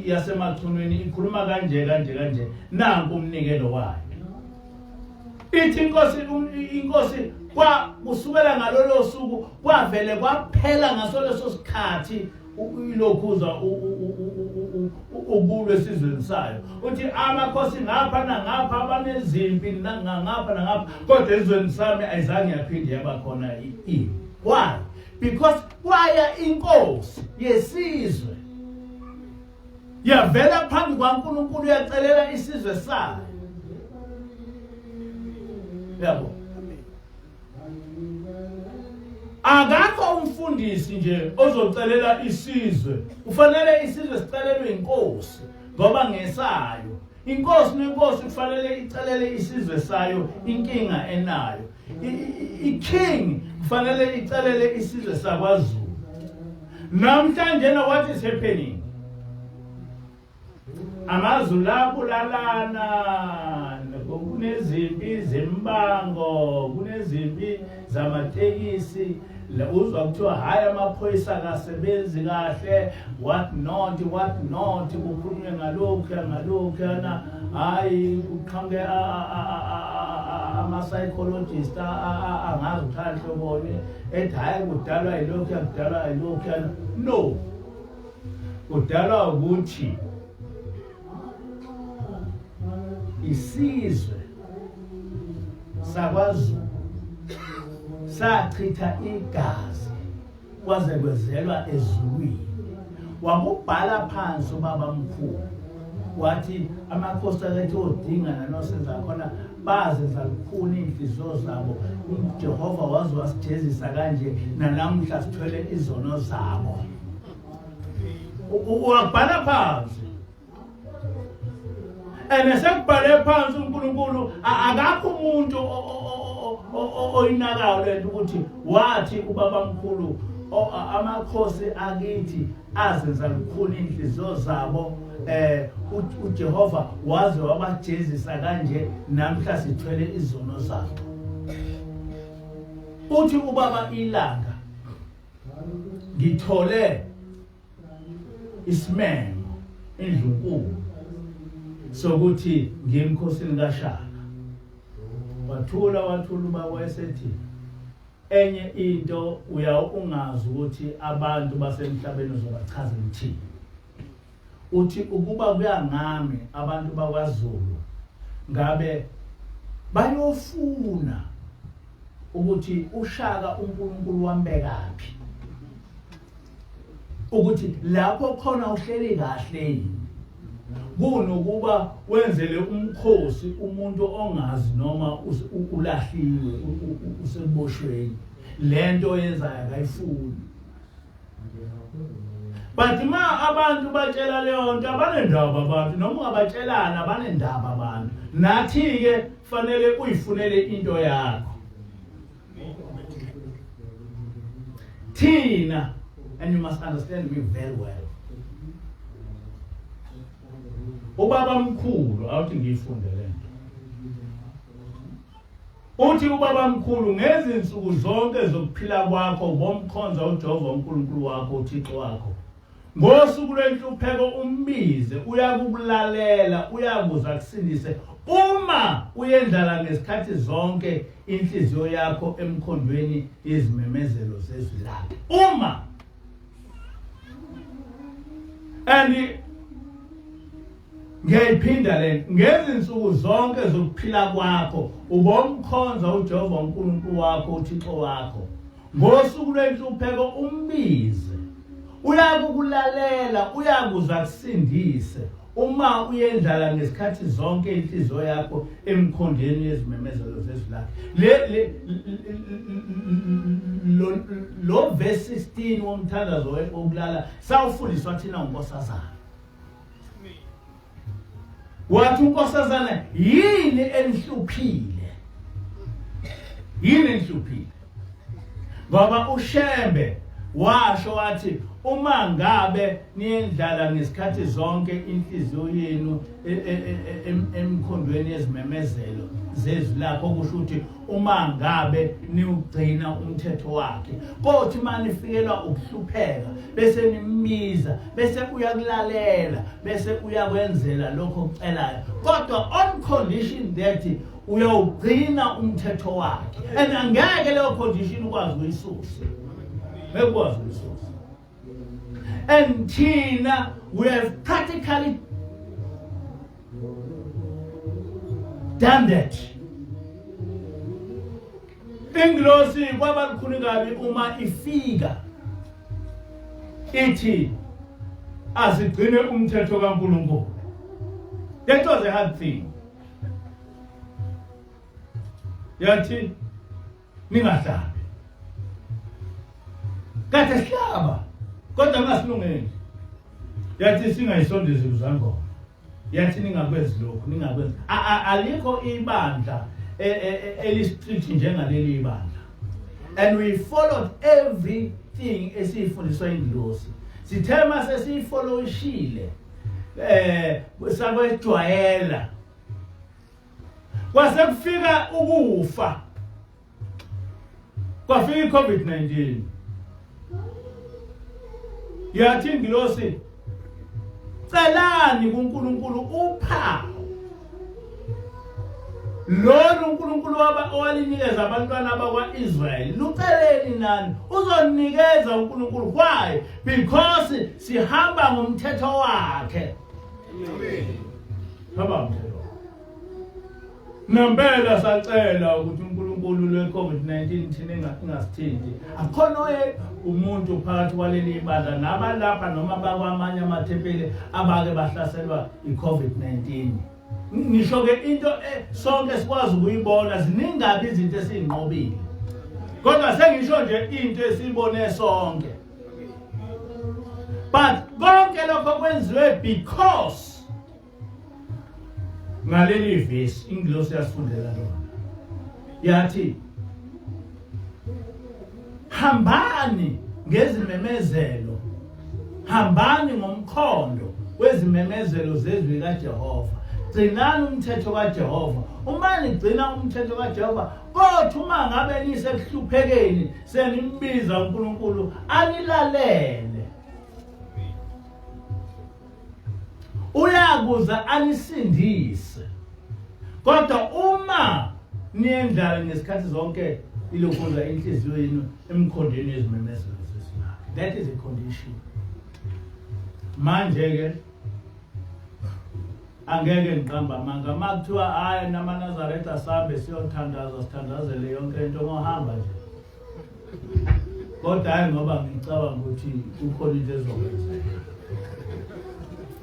yaseMachunwini ikhuluma kanje kanje kanje, nanku umnikelo wayo. Ithi inkosi inkosi kwa kusukela ngalolo suku kwavele kwaphela ngaso leso sikhathi ilokhuza ukulwa esizweni sayo. Uthi amakhosi ngapha nangapha abanezimpi ngapha nangapha, kodwa ezweni sami ayizange yaphinde yaba khona impi. Why? Because kwaya inkosi yesizwe yavela phambi kwaNkulunkulu yacelela isizwe sayo. Yabo, akakho umfundisi nje ozocelela isizwe, kufanele isizwe sicelelwe inkosi ngoba ngesayo. Inkosi nenkosi kufanele icelele isizwe sayo inkinga enayo. I-king kufanele icelele isizwe sakwaZulu. Namhlanje na what is happening? AmaZulu abulalana, kunezimpi zembango, kunezimpi zamatekisi, uzwa kuthiwa hhayi amaphoyisa akasebenzi kahle, what not, what not, kukhulunywe ngalokhuya ngalokhuyana, hhayi kuqhamuke ama-psychologist angazi ukuthi anhloboni ethi hhayi kudalwa yilokhuya kudalwa yilokhuyana. No, kudalwa ukuthi isizwe sakwaZulu sachitha igazi kwaze kwezelwa ezulwini. Wakubhala phansi ubaba mkhulu wathi amakhosi alethe odinga nanosenza khona bazenza lukhuni iy'nhliziyo zabo, uJehova waze wasijezisa kanje nanamuhla sithwele izono zabo. Wakubhala phansi and sekubhale phansi uNkulunkulu, akakho umuntu oyinakayo lento ukuthi wathi ubaba mkhulu amakhosi akithi azenza lukhuni inhliziyo zabo, uJehova waze wabajezisa kanje namhla sithwele izono zabo. Uthi ubaba ilanga ngithole isimemo indlunkulu sokuthi ngiye emkhosini kaShaka. Wathula wathula ubaba wayesethi enye into uya ungazi ukuthi abantu basemhlabeni uzobachaza ukuthini. Uthi ukuba kuya ngami abantu bakwaZulu ngabe bayofuna ukuthi uShaka uNkulunkulu wambekaphi, ukuthi lapho khona uhleli kahle yini, kunokuba wenzele umkhosi umuntu ongazi noma ulahliwe useboshweni, lento oyenzayo akayifuni. But ma abantu batshela leyo nto abanendaba abantu, noma ungabatshelana abanendaba abantu. Nathi-ke fanele uyifunele into yakho. Thina, and you must understand me very well. Ubaba mkhulu awuthi ngiyifunde lento. Uthi ubaba mkhulu ngezinsuku zonke zokuphila kwakho bomkhonza uJehova uNkulunkulu wakho uThixo wakho. Ngosuku lwenhlupheko umbize, uyakukulalela, uyakuza akusindise. Uma uyendlala ngesikhathi zonke inhliziyo yakho emkhondweni yezimemezelo zezwi lakhe. Uma and ngiyayiphinda le ngezinsuku zonke zokuphila kwakho ubomkhonza uJehova uNkulunkulu wakho uThixo wakho. Ngosuku lwenhlupheko umbize, uyakukulalela, uyakuza akusindise. Uma uyendlala ngesikhathi zonke inhliziyo yakho emkhondeni yezimemezelo zezwi lakhe. Le lo verse 16 womthandazo wokulala sawufundiswa thina uNkosazana. Wathi uNkosazana yini enihluphile? Yini enihluphile? Ngoba uShembe Washo wathi uma ngabe niyendlala ngesikhathi zonke inhliziyo yenu e, e, e, emkhondweni yezimemezelo zezwi lakho, okusho ukuthi uma ngabe niwugcina umthetho wakhe, kothi uma nifikelwa ukuhlupheka bese nimbiza, bese uyakulalela, bese uyakwenzela lokho okucelayo, kodwa on condition that uyawugcina umthetho wakhe. And angeke leyo condition ukwazi ukuyisusa, ngeke ukwazi ukuyisusa. And thina we have practically done that. Ingilosi kwaba lukhuni kabi uma ifika ithi asigcine umthetho kaNkulunkulu. That was a hard thing. Yathi ningahlabi, kade sihlaba kodwa kungasilungeli. Yathi singayisondezi kuzangoma, yathi ningakwenzi lokhu, ningakwenzi. Alikho ibandla eli-strict njengaleli ibandla, and we followed everything esiyifundiswa ingilosi. Sithe mase siyifollowishile sakwejwayela, kwase kufika ukufa, kwafika i-COVID-19. Yathi ingilosi celani kuNkulunkulu uphawu lolu uNkulunkulu owalinikeza abantwana bakwa-Israyeli, luceleni nani, uzonikeza uNkulunkulu. Why? Because sihamba ngomthetho wakhe. Amen. Hamba ngomthetho. Nempela sacela ukuthi uNkulunkulu lwe-COVID-19 thina ingasithinti. Akhona oye umuntu phakathi kwaleli bandla nabalapha noma bakwamanye amathempeli abake bahlaselwa i-COVID-19. Ngisho ke into sonke sikwazi ukuyibona, ziningabi izinto esiyinqobile. Kodwa sengisho nje into esiyibone sonke. But konke lokho kwenziwe because ngaleli vesi ingilosi yasifundela lona, yathi hambani ngezimemezelo, hambani ngomkhondo wezimemezelo zezwi kaJehova, gcinani umthetho kaJehova. Uma nigcina umthetho kaJehova, kodwa uma ngabe nisekuhluphekeni senimbiza uNkulunkulu anilalele, uyakuza anisindise. Kodwa uma niyendlala ngesikhathi zonke ilokhuza inhliziyo yenu emkhondweni yezimemezelo zezwi lakhe. That is a condition. Manje ke angeke ngiqamba amanga uma kuthiwa hhayi namaNazaretha sambe siyothandaza sithandazele yonke into, ngohamba nje, kodwa hhayi ngoba ngicabanga ukuthi kukhona into ezokwenzeka,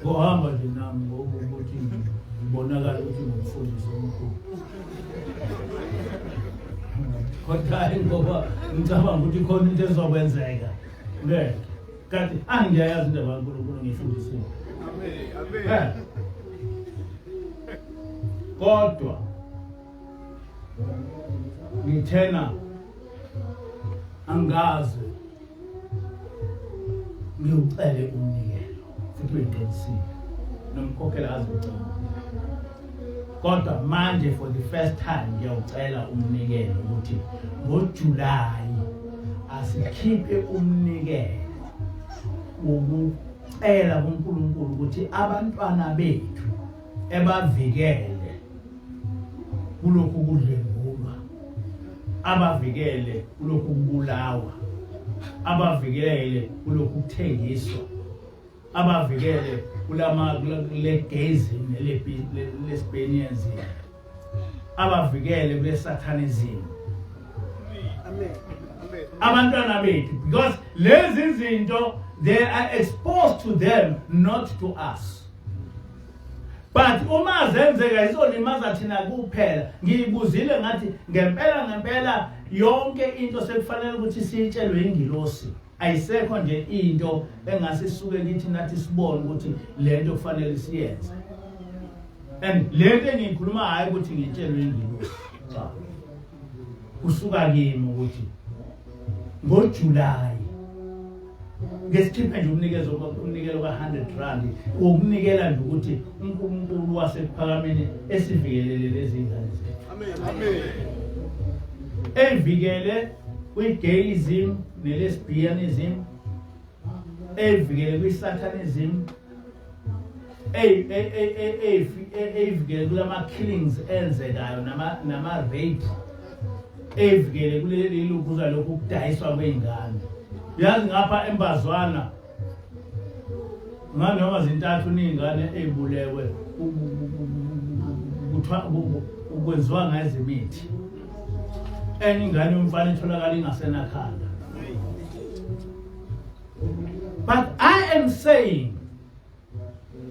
ngohamba nje nami ngoba ukuthi ngibonakala ukuthi ngumfundisi omkhulu, kodwa hhayi ngoba ngicabanga ukuthi khona into ezokwenzeka, ngeke. Kanti angiyayazi indaba kaNkulunkulu, ngiyifundisiwe. Amen. Amen. Kodwa ngithena angaze ngiwucele umnikelo, futhi uyiqinisile nomkhokhela azi ucela, kodwa manje for the first time ngiyawucela umnikelo ukuthi ngoJuly asikhiphe umnikelo wokucela kuNkulunkulu ukuthi abantwana bethu ebavikele kulokhu kudlwengulwa, abavikele kulokhu kubulawa, abavikele kulokhu kuthengiswa, abavikele kulama kule gayism nele lesbianism, abavikele kule satanism. Amen. Amen. Abantwana bethu, because lezi zinto they are exposed to them, not to us, but uma zenzeka izolimaza thina kuphela. Ngiyibuzile ngathi ngempela ngempela yonke into sekufanele ukuthi siyitshelwe ingilosi, ayisekho nje into engase isuke kithi nathi sibone ukuthi lento kufanele siyenze. And lento engiyikhuluma hayi ukuthi ngitshelwe ingilosi, cha, kusuka kimi ukuthi ngoJuly Ngesikhiphe nje umnikezo umnikelo ka-100 rand wokunikela nje ukuthi uNkulunkulu wasekuphakameni esivikelele lezi ngane zethu. Amen. Amen. Evikele kwi-gayism ne-lesbianism, evikele kwi-satanism, eyivikele kulama-killings enzekayo nama-rape, eyivikele kuleli lukhuza lokhu kudayiswa kwey'ngane. Yazi ngapha embazwana nganoma zintathu ney'ngane ey'bulewe kwenziwa ngezemithi. Enye ingane yomfana itholakala ingasenakhanda. But I am saying,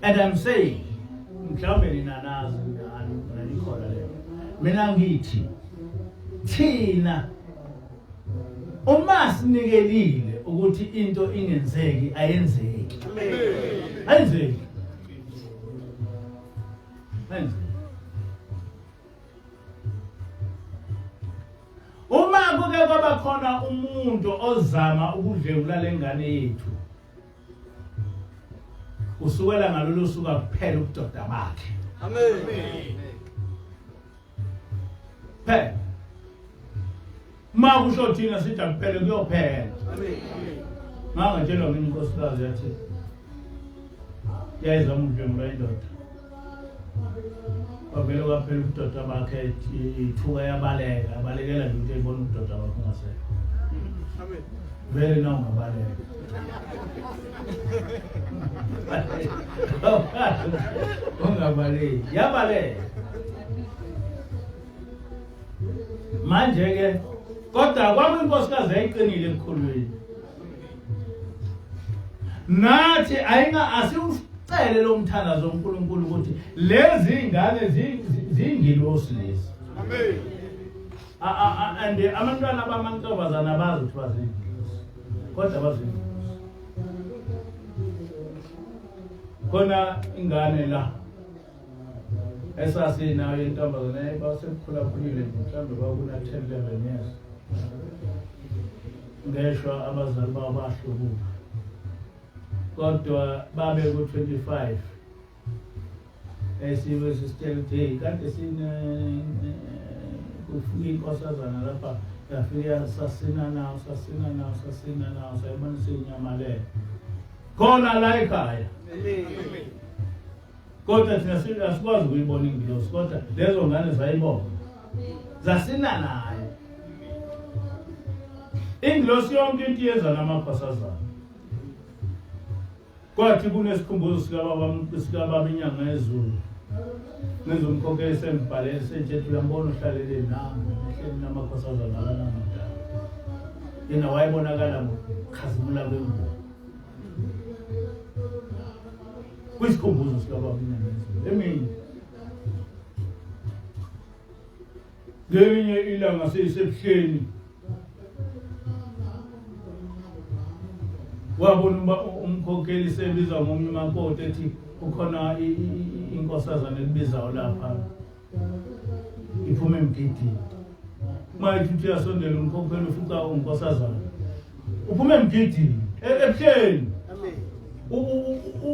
and I'm saying, mhlawumbe nina nazi nikhona leyo. Mina ngithi thina uma sinikelile ukuthi into ingenzeki ayenzeki. Ayenzeki. Ayenzeki. Uma kuke kwaba khona umuntu ozama ukudlwengula lengane yethu kusukela ngalolu suku akuphela ubudoda bakhe. Amen. Phela. Uma kusho thina sithi akuphele kuyophela. Amen. Ngangatshelwa mina inkosikazi yathi yayizama ukudlwengula indoda. Kwavele kwaphela ubudoda bakhe ithuka yabaleka, yabalekela nje ukuthi ibona ubudoda bakhe ungasekho. Amen. Vele na ungabaleka. Ungabaleki. Yabaleka. Manje ke kodwa kwakuyinkosikazi yayiqinile ekukhulweni. Nathi ayinga asiwucele lo mthandazo uNkulunkulu ukuthi lezi ingane zingilosi lezi. Amen. And abantwana bamantombazana abazi ukuthi bazingilosi. Kodwa bazingilosi. Khona ingane la esasinayo intombazane yayibasekhulakhulile nje mhlawumbe kwakuna 10 11 years ngeshwa abazali babo bahlubuka kodwa babe ku-25 esibe sisitshela ukuthi heyi kade sine kufika inkosazana lapha yafika sasina nawo sasina nawo sasina nawo sayibona seyinyamalele khona la ekhaya Kodwa thina asikwazi ukuyibona ingilosi kodwa lezo ngane zayibona. Zasina nayo. Ingilosi yonke into yenza namakhosazana. Kwathi kunesikhumbuzo sikababa sikababa inyanga yezulu. Ngizomkhokhela sengibhalele sentshela uyambona uhlalele nami ehleli namakhosazana lana madala. Yena wayebonakala ngokukhazimula kwengubo. Kwisikhumbuzo sikababa inyanga yezulu emini. Ngelinye ilanga sisebuhleni wabona umkhokheli sebiza ngomunye umakoti ethi kukhona inkosazana elibizayo lapha iphuma emgidini uma ethi uthi uyasondela umkhokheli ufica unkosazana uphuma emgidini ebuhleni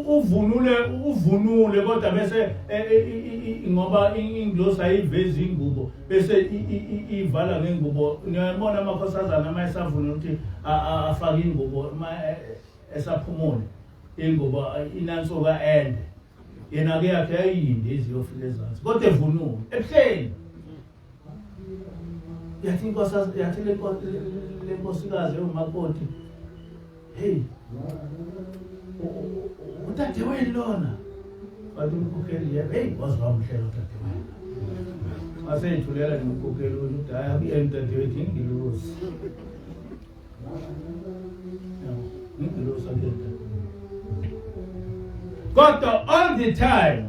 uvunule uvunule kodwa bese e, e, ngoba ingilosi ayivezi ingubo bese ivala ngengubo niyabona amakhosazana uma esavunula ukuthi afake ingubo uma e, esaphumule ingubo inansuka ende yena ke yakhe yayiyinde iziyofika ezansi kodwa evunule ebuhleni yathi inkosi yathi le nkosikazi ewumakoti hey udadewenu lona wathi umkhokheli yebo hey waze wamhlela udadewenu waseyithulela nje umkhokheli ukuthi hayi akuyena udadewethu ingilosi ingilosi akuyena kodwa all the time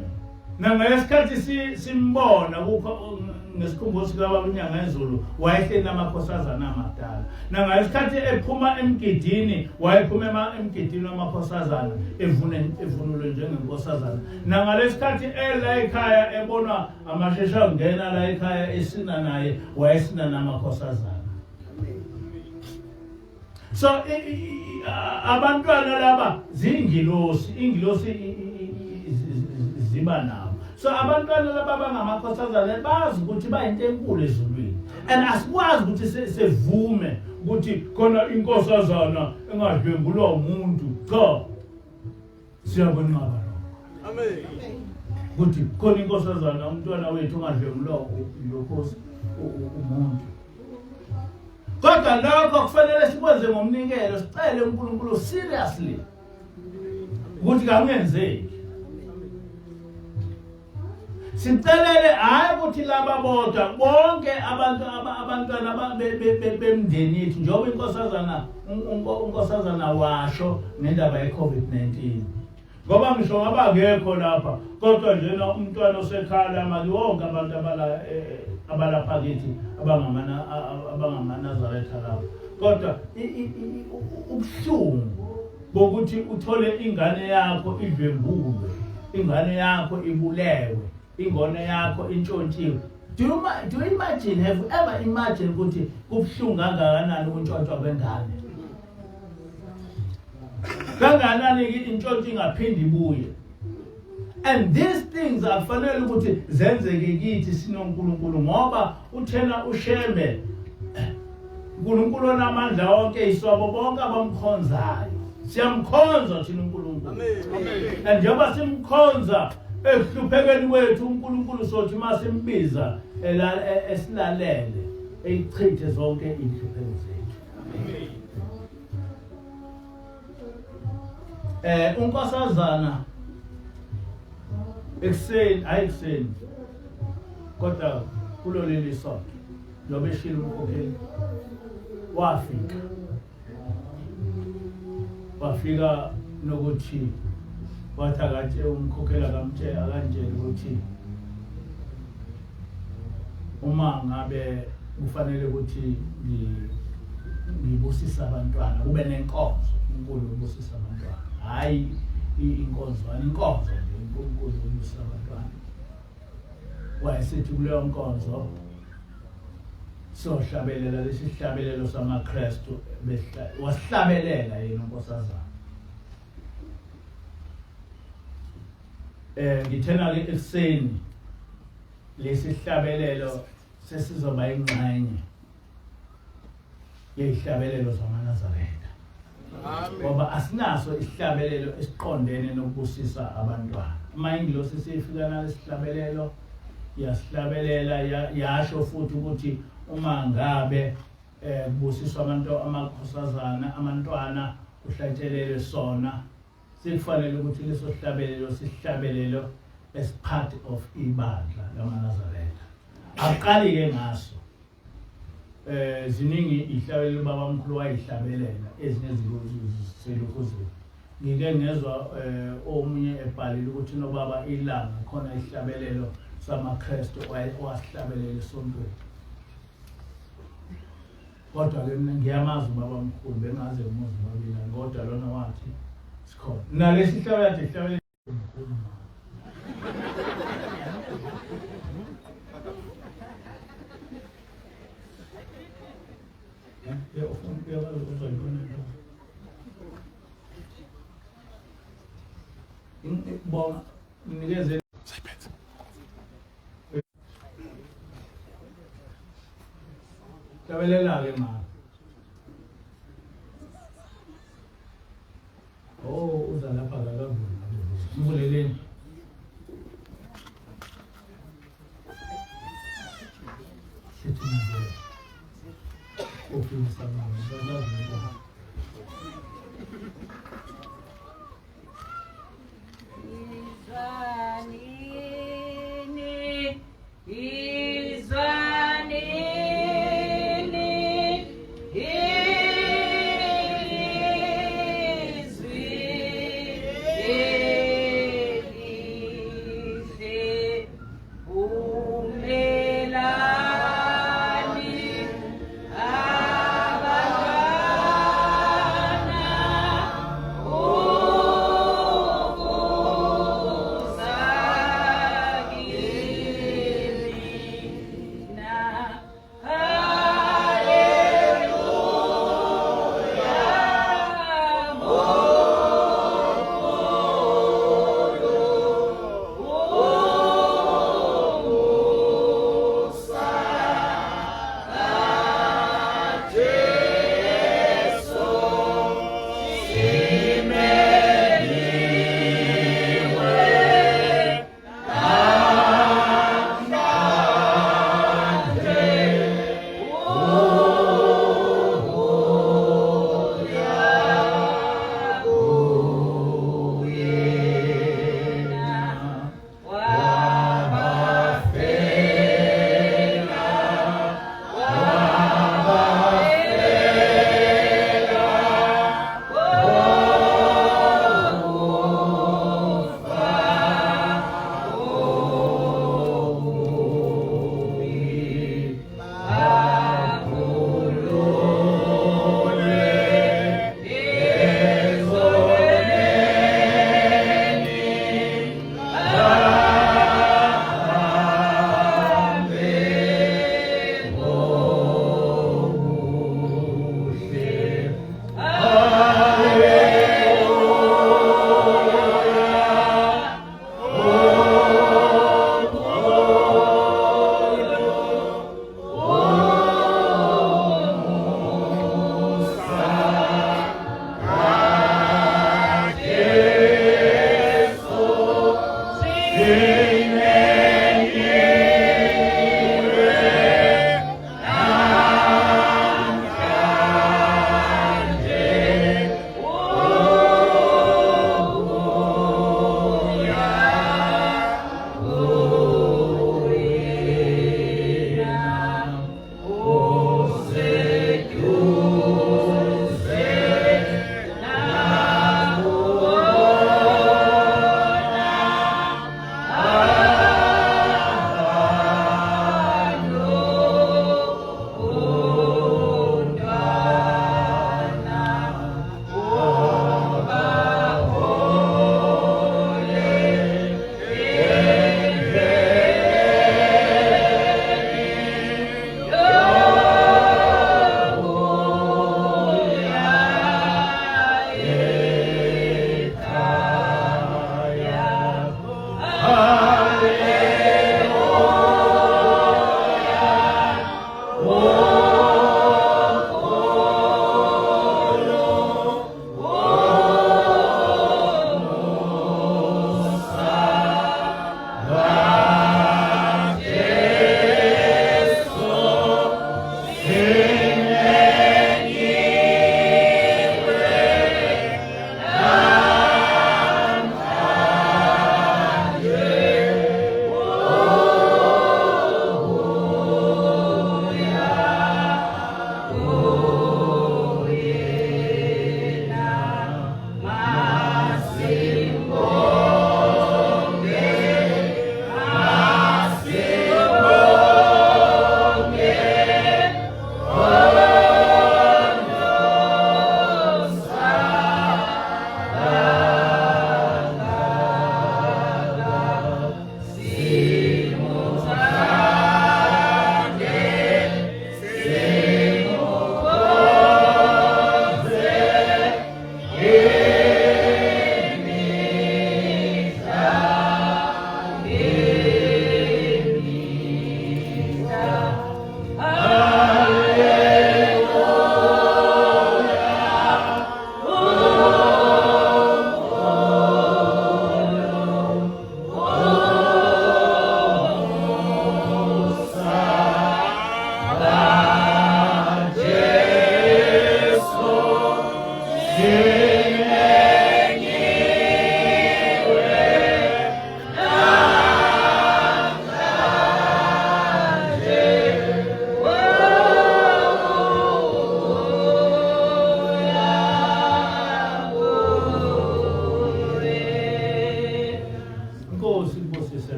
nangesikhathi simbona kukho ngesikhumbuzo sikababa inyanga yezulu wayehleli namakhosazana amadala nangesikhathi ephuma emgidini wayephuma emgidini wamakhosazana evune evunulwe njengenkosazana nangalesikhathi ela ekhaya ebonwa amashesha angena la ekhaya esina naye wayesina namakhosazana. So abantwana laba zingilosi, ingilosi ziba nabo. So abantwana laba bangamakhosazane bazi ukuthi bayinto enkulu ezulwini, and asikwazi ukuthi sevume ukuthi khona inkosazana engadlwengulwa umuntu. Cha, siyakwenqaba lokho. Amen. Ukuthi khona inkosazana, umntwana wethu ongadlwengulwa lokhosi umuntu. Kodwa lokho kufanele sikwenze ngomnikelo, sicele uNkulunkulu seriously ukuthi kangenzeki. Sicelele hayi ukuthi laba bodwa, bonke abantu, abantwana bemndeni yethu, njengoba inkosazana washo ngendaba ye-COVID-19, ngoba ngisho ngaba akekho lapha, kodwa njena umntwana osekhaya lami, wonke abantu abalapha kithi abangamanazaretha lapha, kodwa ubuhlungu bokuthi uthole ingane yakho idlwengulwe, ingane yakho ibulewe, ingane yakho intshontshiwe. Do you imagine, have you ever imagined ukuthi kubuhlungu kangakanani ukuntshontshwa kwengane? Kangakanani-ke intshontsho ingaphinde ibuye? And these things akufanele ukuthi zenzeke kithi sinoNkulunkulu, ngoba uthena uShembe, uNkulunkulu onamandla wonke, iswabo bonke abamkhonzayo. Siyamkhonza thina uNkulunkulu. Amen. And njengoba simkhonza ekuhluphekeni kwethu uNkulunkulu, sothi masimbiza esilalele, eyichithe zonke inhlupheko zethu. Unkosazana ekuseni, hayi ekuseni, kodwa kulo leli sonto njengoba eshilo umkhokheli, wafika nokuthi wathi akatshe umkhokheli, akamtshela, akantshela ukuthi uma ngabe kufanele ukuthi ngibusise abantwana, kube nenkonzo inkulu yokubusisa abantwana, hhayi inkonzwana, inkonzo nje inkulu yokubusisa abantwana. Wayesithi kuleyo nkonzo sohlabelela lesi sihlabelelo samaKristu, wasihlabelela yena unkosazana. Ngithena ke ekuseni lesi sihlabelelo sesizoba ingxenye yezihlabelelo zamaNazaretha. Amen. Ngoba asinaso isihlabelelo esiqondene nokubusisa abantwana. Uma ingilosi sifika nalesihlabelelo, yasihlabelela, yasho futhi ukuthi uma ngabe kubusiswa abantu, amakhosazana, amantwana, kuhlatshelelwe sona, sikufanele ukuthi leso sihlabelelo sihlabelelo as part of ibandla lamaNazaretha. Aqali-ke ngaso. Ziningi ihlabelelo baba omkhulu wayihlabelela, ezinye ziselokhuzeni. Ngike ngezwa omunye ebhalile ukuthi nobaba ilanga khona ihlabelelo samaKristu owasihlabelela esontweni. Kodwa ke mina ngiyamazi ubaba omkhulu, bengaze ngimuzi ubaba ilanga, kodwa lona wathi sikhona nalesi hlabelelo ade hlabelele mkhulu. Ya, ufuna uyakwazi uzoyibona into. Bonga mnikeze. Sayiphethe. Hlabelela-ke ma. Oh, uza lapha akakavuli. Mvuleleni. Sithi manje ufisa mama, bakazi into. Izwanini, izwanini, izwi elihle, vumelani abantwana ukuza kimi.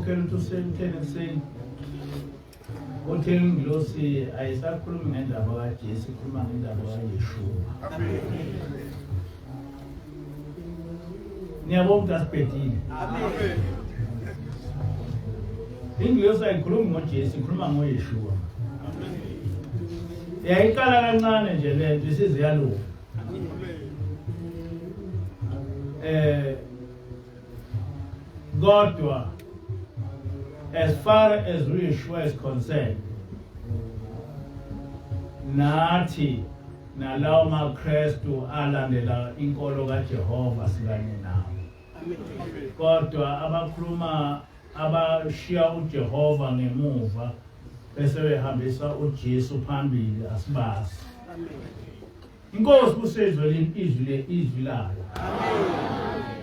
Umkhokheli uthi usekutheni ekuseni. Uthi ingilosi ayisakhulumi ngendaba kaJesu, ikhuluma ngendaba kaYeshua. Niyabona ukuthi asibhedile. Amen. Ingilosi ayikhulumi ngoJesu, ikhuluma ngoYeshua. Yayiqala kancane nje lento isize yaluka. Kodwa as far as uYeshua is concerned, nathi nalawo maKristu alandela inkolo kaJehova sikanye nawo. Kodwa abakhuluma abashiya uJehova ngemuva bese behambisa uJesu phambili asibazi. Inkosi kusezwe izwi le izwi layo. Amen.